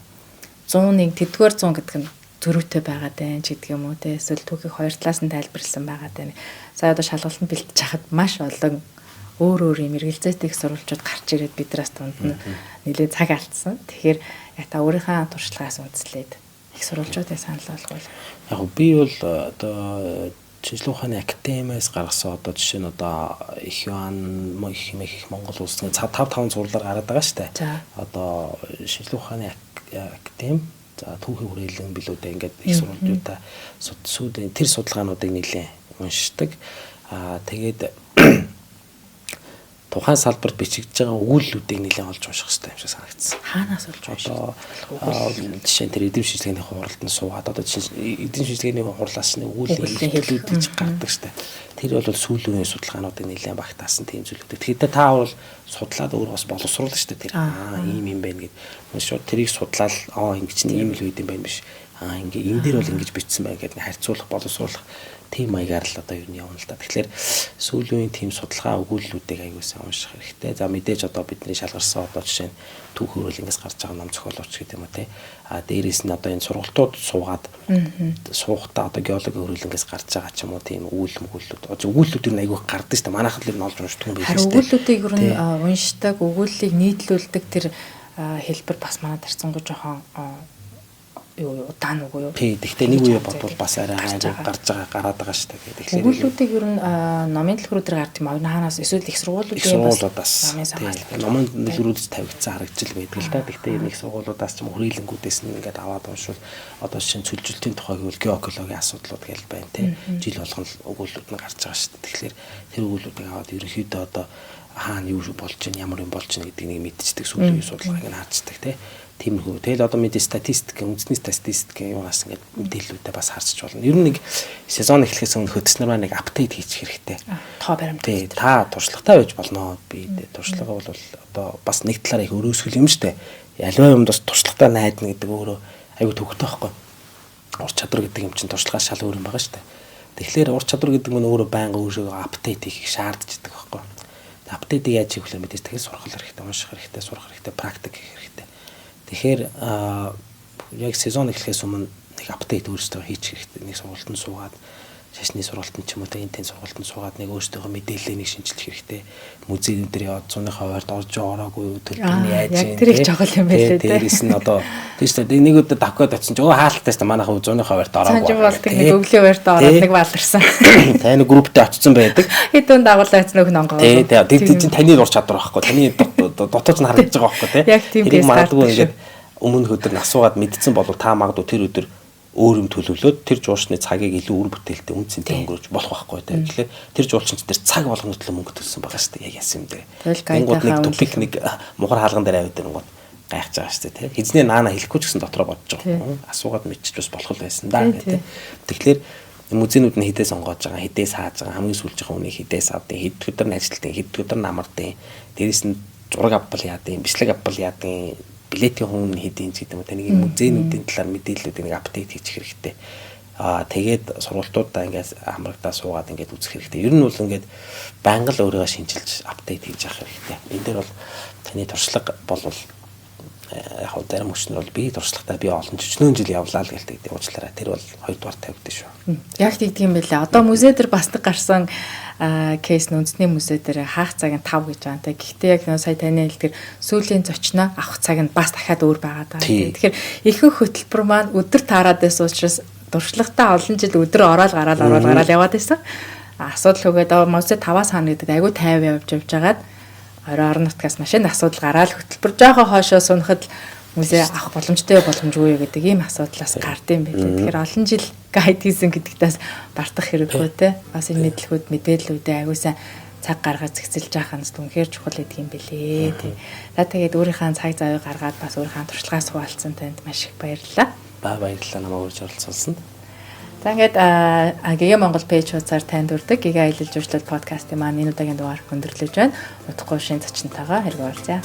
101 тэдгээр 100 гэдэг нь зөрүүтэй байгаад байна ч гэдэг юм уу те эсвэл түүхийг хоёр талаас нь тайлбарласан байгаад байна. Сая одоо шалгалтанд бэлтэж хахад маш олон өөр өөр юм эргэлзээтэй их сурвалжууд гарч ирээд биднээс дунд нь нэлээд цаг алдсан. Тэгэхээр яг та өөрийнхөө туршлагаас үндэслээд их сурвалжуудыг санал болгоул. Яг би бол одоо Шинжлэх ухааны академиас гаргасан одоо жишээ нь одоо их юан их Монгол улсын 5 5 цувралаар гараад байгаа шүү дээ. Одоо шинжлэх ухааны академи, за түүхийн хүрээлэн билүүдээ ингээд их сургуулиудаа сүүдийн тэр судалгаануудыг нэлээд уншдаг. Аа тэгээд тухайн салбарт бичигдэж байгаа өгүүллүүдийг нэлээд олж унших хэрэгтэй юм шиг санагдсан. Хаанаас олж унших? Одоо жишээ нь тэр эдийн шинжилгээний хуралд нь суугаад одоо жишээ эдийн шинжилгээний хурлаас нь өгүүлэл хэлүүд гэж гардаг штэ. Тэр бол сүүлийн үеийн судалгаануудыг нэлээд багтаасан тийм зүйлүүд. Тэгэхээр та бол судлаад өөр бас боловсруулна штэ тэр. Аа ийм юм байна гэд. Шууд тэрийг судлаад аа ингэж нь ийм л үед юм байна биш. Аа ингээ энэ дээр бол ингэж бичсэн байна гэдээ харьцуулах, боловсруулах тийм маягаар л одоо ер нь явна л да. Тэгэхээр сүүлийн үеийн тийм судалгаа өгүүллүүдийг аягүй сайн унших хэрэгтэй. За мэдээж одоо бидний шалгарсан одоо жишээ нь түүх хөрөлөнгөөс гарч байгаа ном зохиолууч гэдэг юм уу те. А дээрээс нь одоо энэ сургалтууд суугаад суухдаа одоо геологийн хөрөлөнгөөс гарч байгаа ч юм уу тийм өгүүлэл мөгүүллүүд. Өгүүллүүд ер нь аягүй гардаг шүү дээ. Манайхан л ер нь олж уншдаг юм байна шүү дээ. Өгүүллүүдийг ер нь уншдаг, өгүүллийг нийтлүүлдэг тэр хэлбэр бас манай тарцсангуу жоохон юу удаан үгүй юу? Тий, гэхдээ нэг үе бодвол бас арай айгүй гарч байгаа гараад байгаа шүү дээ. Тэгэхээр өгүүллүүдийг ер нь номын дэлгүүрүүд дээр гардаг юм аа. Хаанаас эсвэл их сургуулиудын бас номын сангаас номын дэлгүүрүүдд тавигдсан харагдчил байдаг л да. Гэхдээ энэ их сургуулиудаас ч юм хүрээлэнгүүдээс нь ингээд аваад уншвал одоо жишээ нь цөлжилтийн тухай гэвэл геоэкологийн асуудлууд гэж байна тий. Жил болгон өгүүллүүд нь гарч байгаа шүү дээ. Тэгэхээр тэр өгүүллүүдийг аваад ерөнхийдөө одоо хаана юу болж байна, ямар юм болж байна гэдгийг нэг мэдчихдэг, сүүлийн судалгааг нь харцдаг тий. Тиймэрхүү. Тэгэл одоо мэдээ статистик, үндэсний статистик юунаас ингээд мэдээллүүдээ бас харчиж болно. Ер нь нэг сезон эхлэхээс өмнө хөтснөр маань нэг апдейт хийчих хэрэгтэй. Тоо баримт. Тий, та туршлагатай байж болно. Би туршлага бол одоо бас нэг талаараа их өрөөсгөл юм штэ. Аливаа юмд бас туршлагатай найдна гэдэг өөрөө аюу төвхтэй байхгүй. Ур чадвар гэдэг юм чинь туршлагаас шал өөр юм байгаа штэ. Тэгэхээр ур чадвар гэдэг нь өөрөө байнга өөрийгөө апдейт хийхийг шаардж идэг байхгүй. Апдейтыг яаж хийх вэ мэдээж тэгэхээр сурах хэрэгтэй, унших хэрэгтэй, сурах хэрэгтэй, практик хийх хэрэгтэй. Тэгэхээр яг сезон эхлэхээс өмнө нэг апдейт өөрсдөө хийчих хэрэгтэй. Нэг сургалтанд суугаад шашны сургалтанд ч юм уу тэ энэ тэн сургалтанд суугаад нэг өөрсдийнхөө мэдээллийг нэг шинжилэх хэрэгтэй. Музейн дээр яваад 100% орж ороогүй юу, төлбөр нь яаж юм. Тэр их чухал юм байлээ тэ. Дээрээс нь одоо тийм шүү дээ. Нэг өдөр давхад очсон ч өө хаалттай шүү дээ. Манайх 100% ороогүй. Санж болдог нэг өглөө байртаа ороод нэг баларсан. Та нэг групптэй очсон байдаг. Хэдэн дагуулаа очсон нөх нонгоо. Тий, тий. Тэр чинь таны ур чадвар байхгүй. Таны дотоод нь харагдаж байгаа байхгүй тий. Яг тийм кейс магадгүй ингээд өмнөх өдөр нь асуугаад мэдсэн болов та магадгүй тэр өдөр өөр юм төлөвлөөд тэр жуулчны цагийг илүү үр бүтээлтэй үн цэнтэй өнгөрөөж болох байхгүй тий. Тэгэхээр тэр жуулчин тэр цаг болгоно төлөө мөнгө төлсөн байгаа шүү дээ. Яг яасан юм дээр. Тэнгууд нэг тупик нэг мухар хаалган дээр аваад ирэнгууд гайхаж байгаа шүү дээ тий. Хизний наана хэлэхгүй ч гэсэн дотроо бодож байгаа. Асуугаад мэдчих бас болох л байсан да гэх тий. Тэгэхээр музейнүүд нь хідээс онгоож байгаа, хідээс хааж байгаа, хамгийн сүүлчийн үнийг хідээс авдیں, хэд өдөр нь ажилтیں, хэд өдөр нь амардیں. Дээрээс нь зураг авбал яадیں, бичлэг авбал яадیں, билетийн хүн хэдийн ч гэдэг юм уу таны музейнүүдийн талаар мэдээллүүдийг нэг апдейт хийчих хэрэгтэй. Аа тэгээд сургалтуудаа ингээд хамрагдаа суугаад ингээд үзэх хэрэгтэй. Ер нь бол ингээд байнга л өөрийгөө шинчилж апдейт хийж явах хэрэгтэй. Энэ дээр бол таны туршлага бол яг хав зарим хүчнэр бол би туршлагатай би олон өчнөөн жил явлаа л гэлдэг. Уучлаарай. Тэр бол хоёрдугаар тавигдсан шүү. Яг тэгдэг юм байлээ. Одоо музей дээр бас нэг гарсан кейс нь үндэсний музей дээр хаах цаг нь 5 гэж байгаа. Гэхдээ яг нөө сая таны хэлдгэр сүүлийн зочноо авах цаг нь бас дахиад өөр байгаа даа. Тэгэхээр ихэнх хөтөлбөр маань өдөр таарад байсан учраас туршлагатай олон жил өдөр ороод гараал ороод гараал яваад байсан. Асуудал хөгээд музей 5-аас хаана гэдэг айгүй 50 явж явж хагаад орой орон нутгаас машин асуудал гараал хөтөлбөр жоохон хоошоо сунахад музей авах боломжтой боломжгүй юу гэдэг ийм асуудлаас гардыг байлээ. Тэгэхээр олон жил гайд хийсэн гэдэгтээс бартах хэрэггүй те. Бас энэ мэдлэгүүд мэдээллүүдээ аягүй сайн цаг гаргаж зэгцэлж явах нь үнэхээр чухал гэдэг юм бэлээ тий. За тэгээд өөрийнхөө цаг завыг гаргаад бас өөрийнхөө туршлагаас хуваалцсан танд маш их баярлалаа. Баярлалаа намайг урьж оролцуулсанд. За ингээд ГГ Монгол пэйж хуудасаар танд хүрдэг ГГ аялал жуулчлал подкастын маань энэ удаагийн дугаар өндөрлөж байна. Удахгүй шинэ зочинтойгоо хэрэг уулзъя.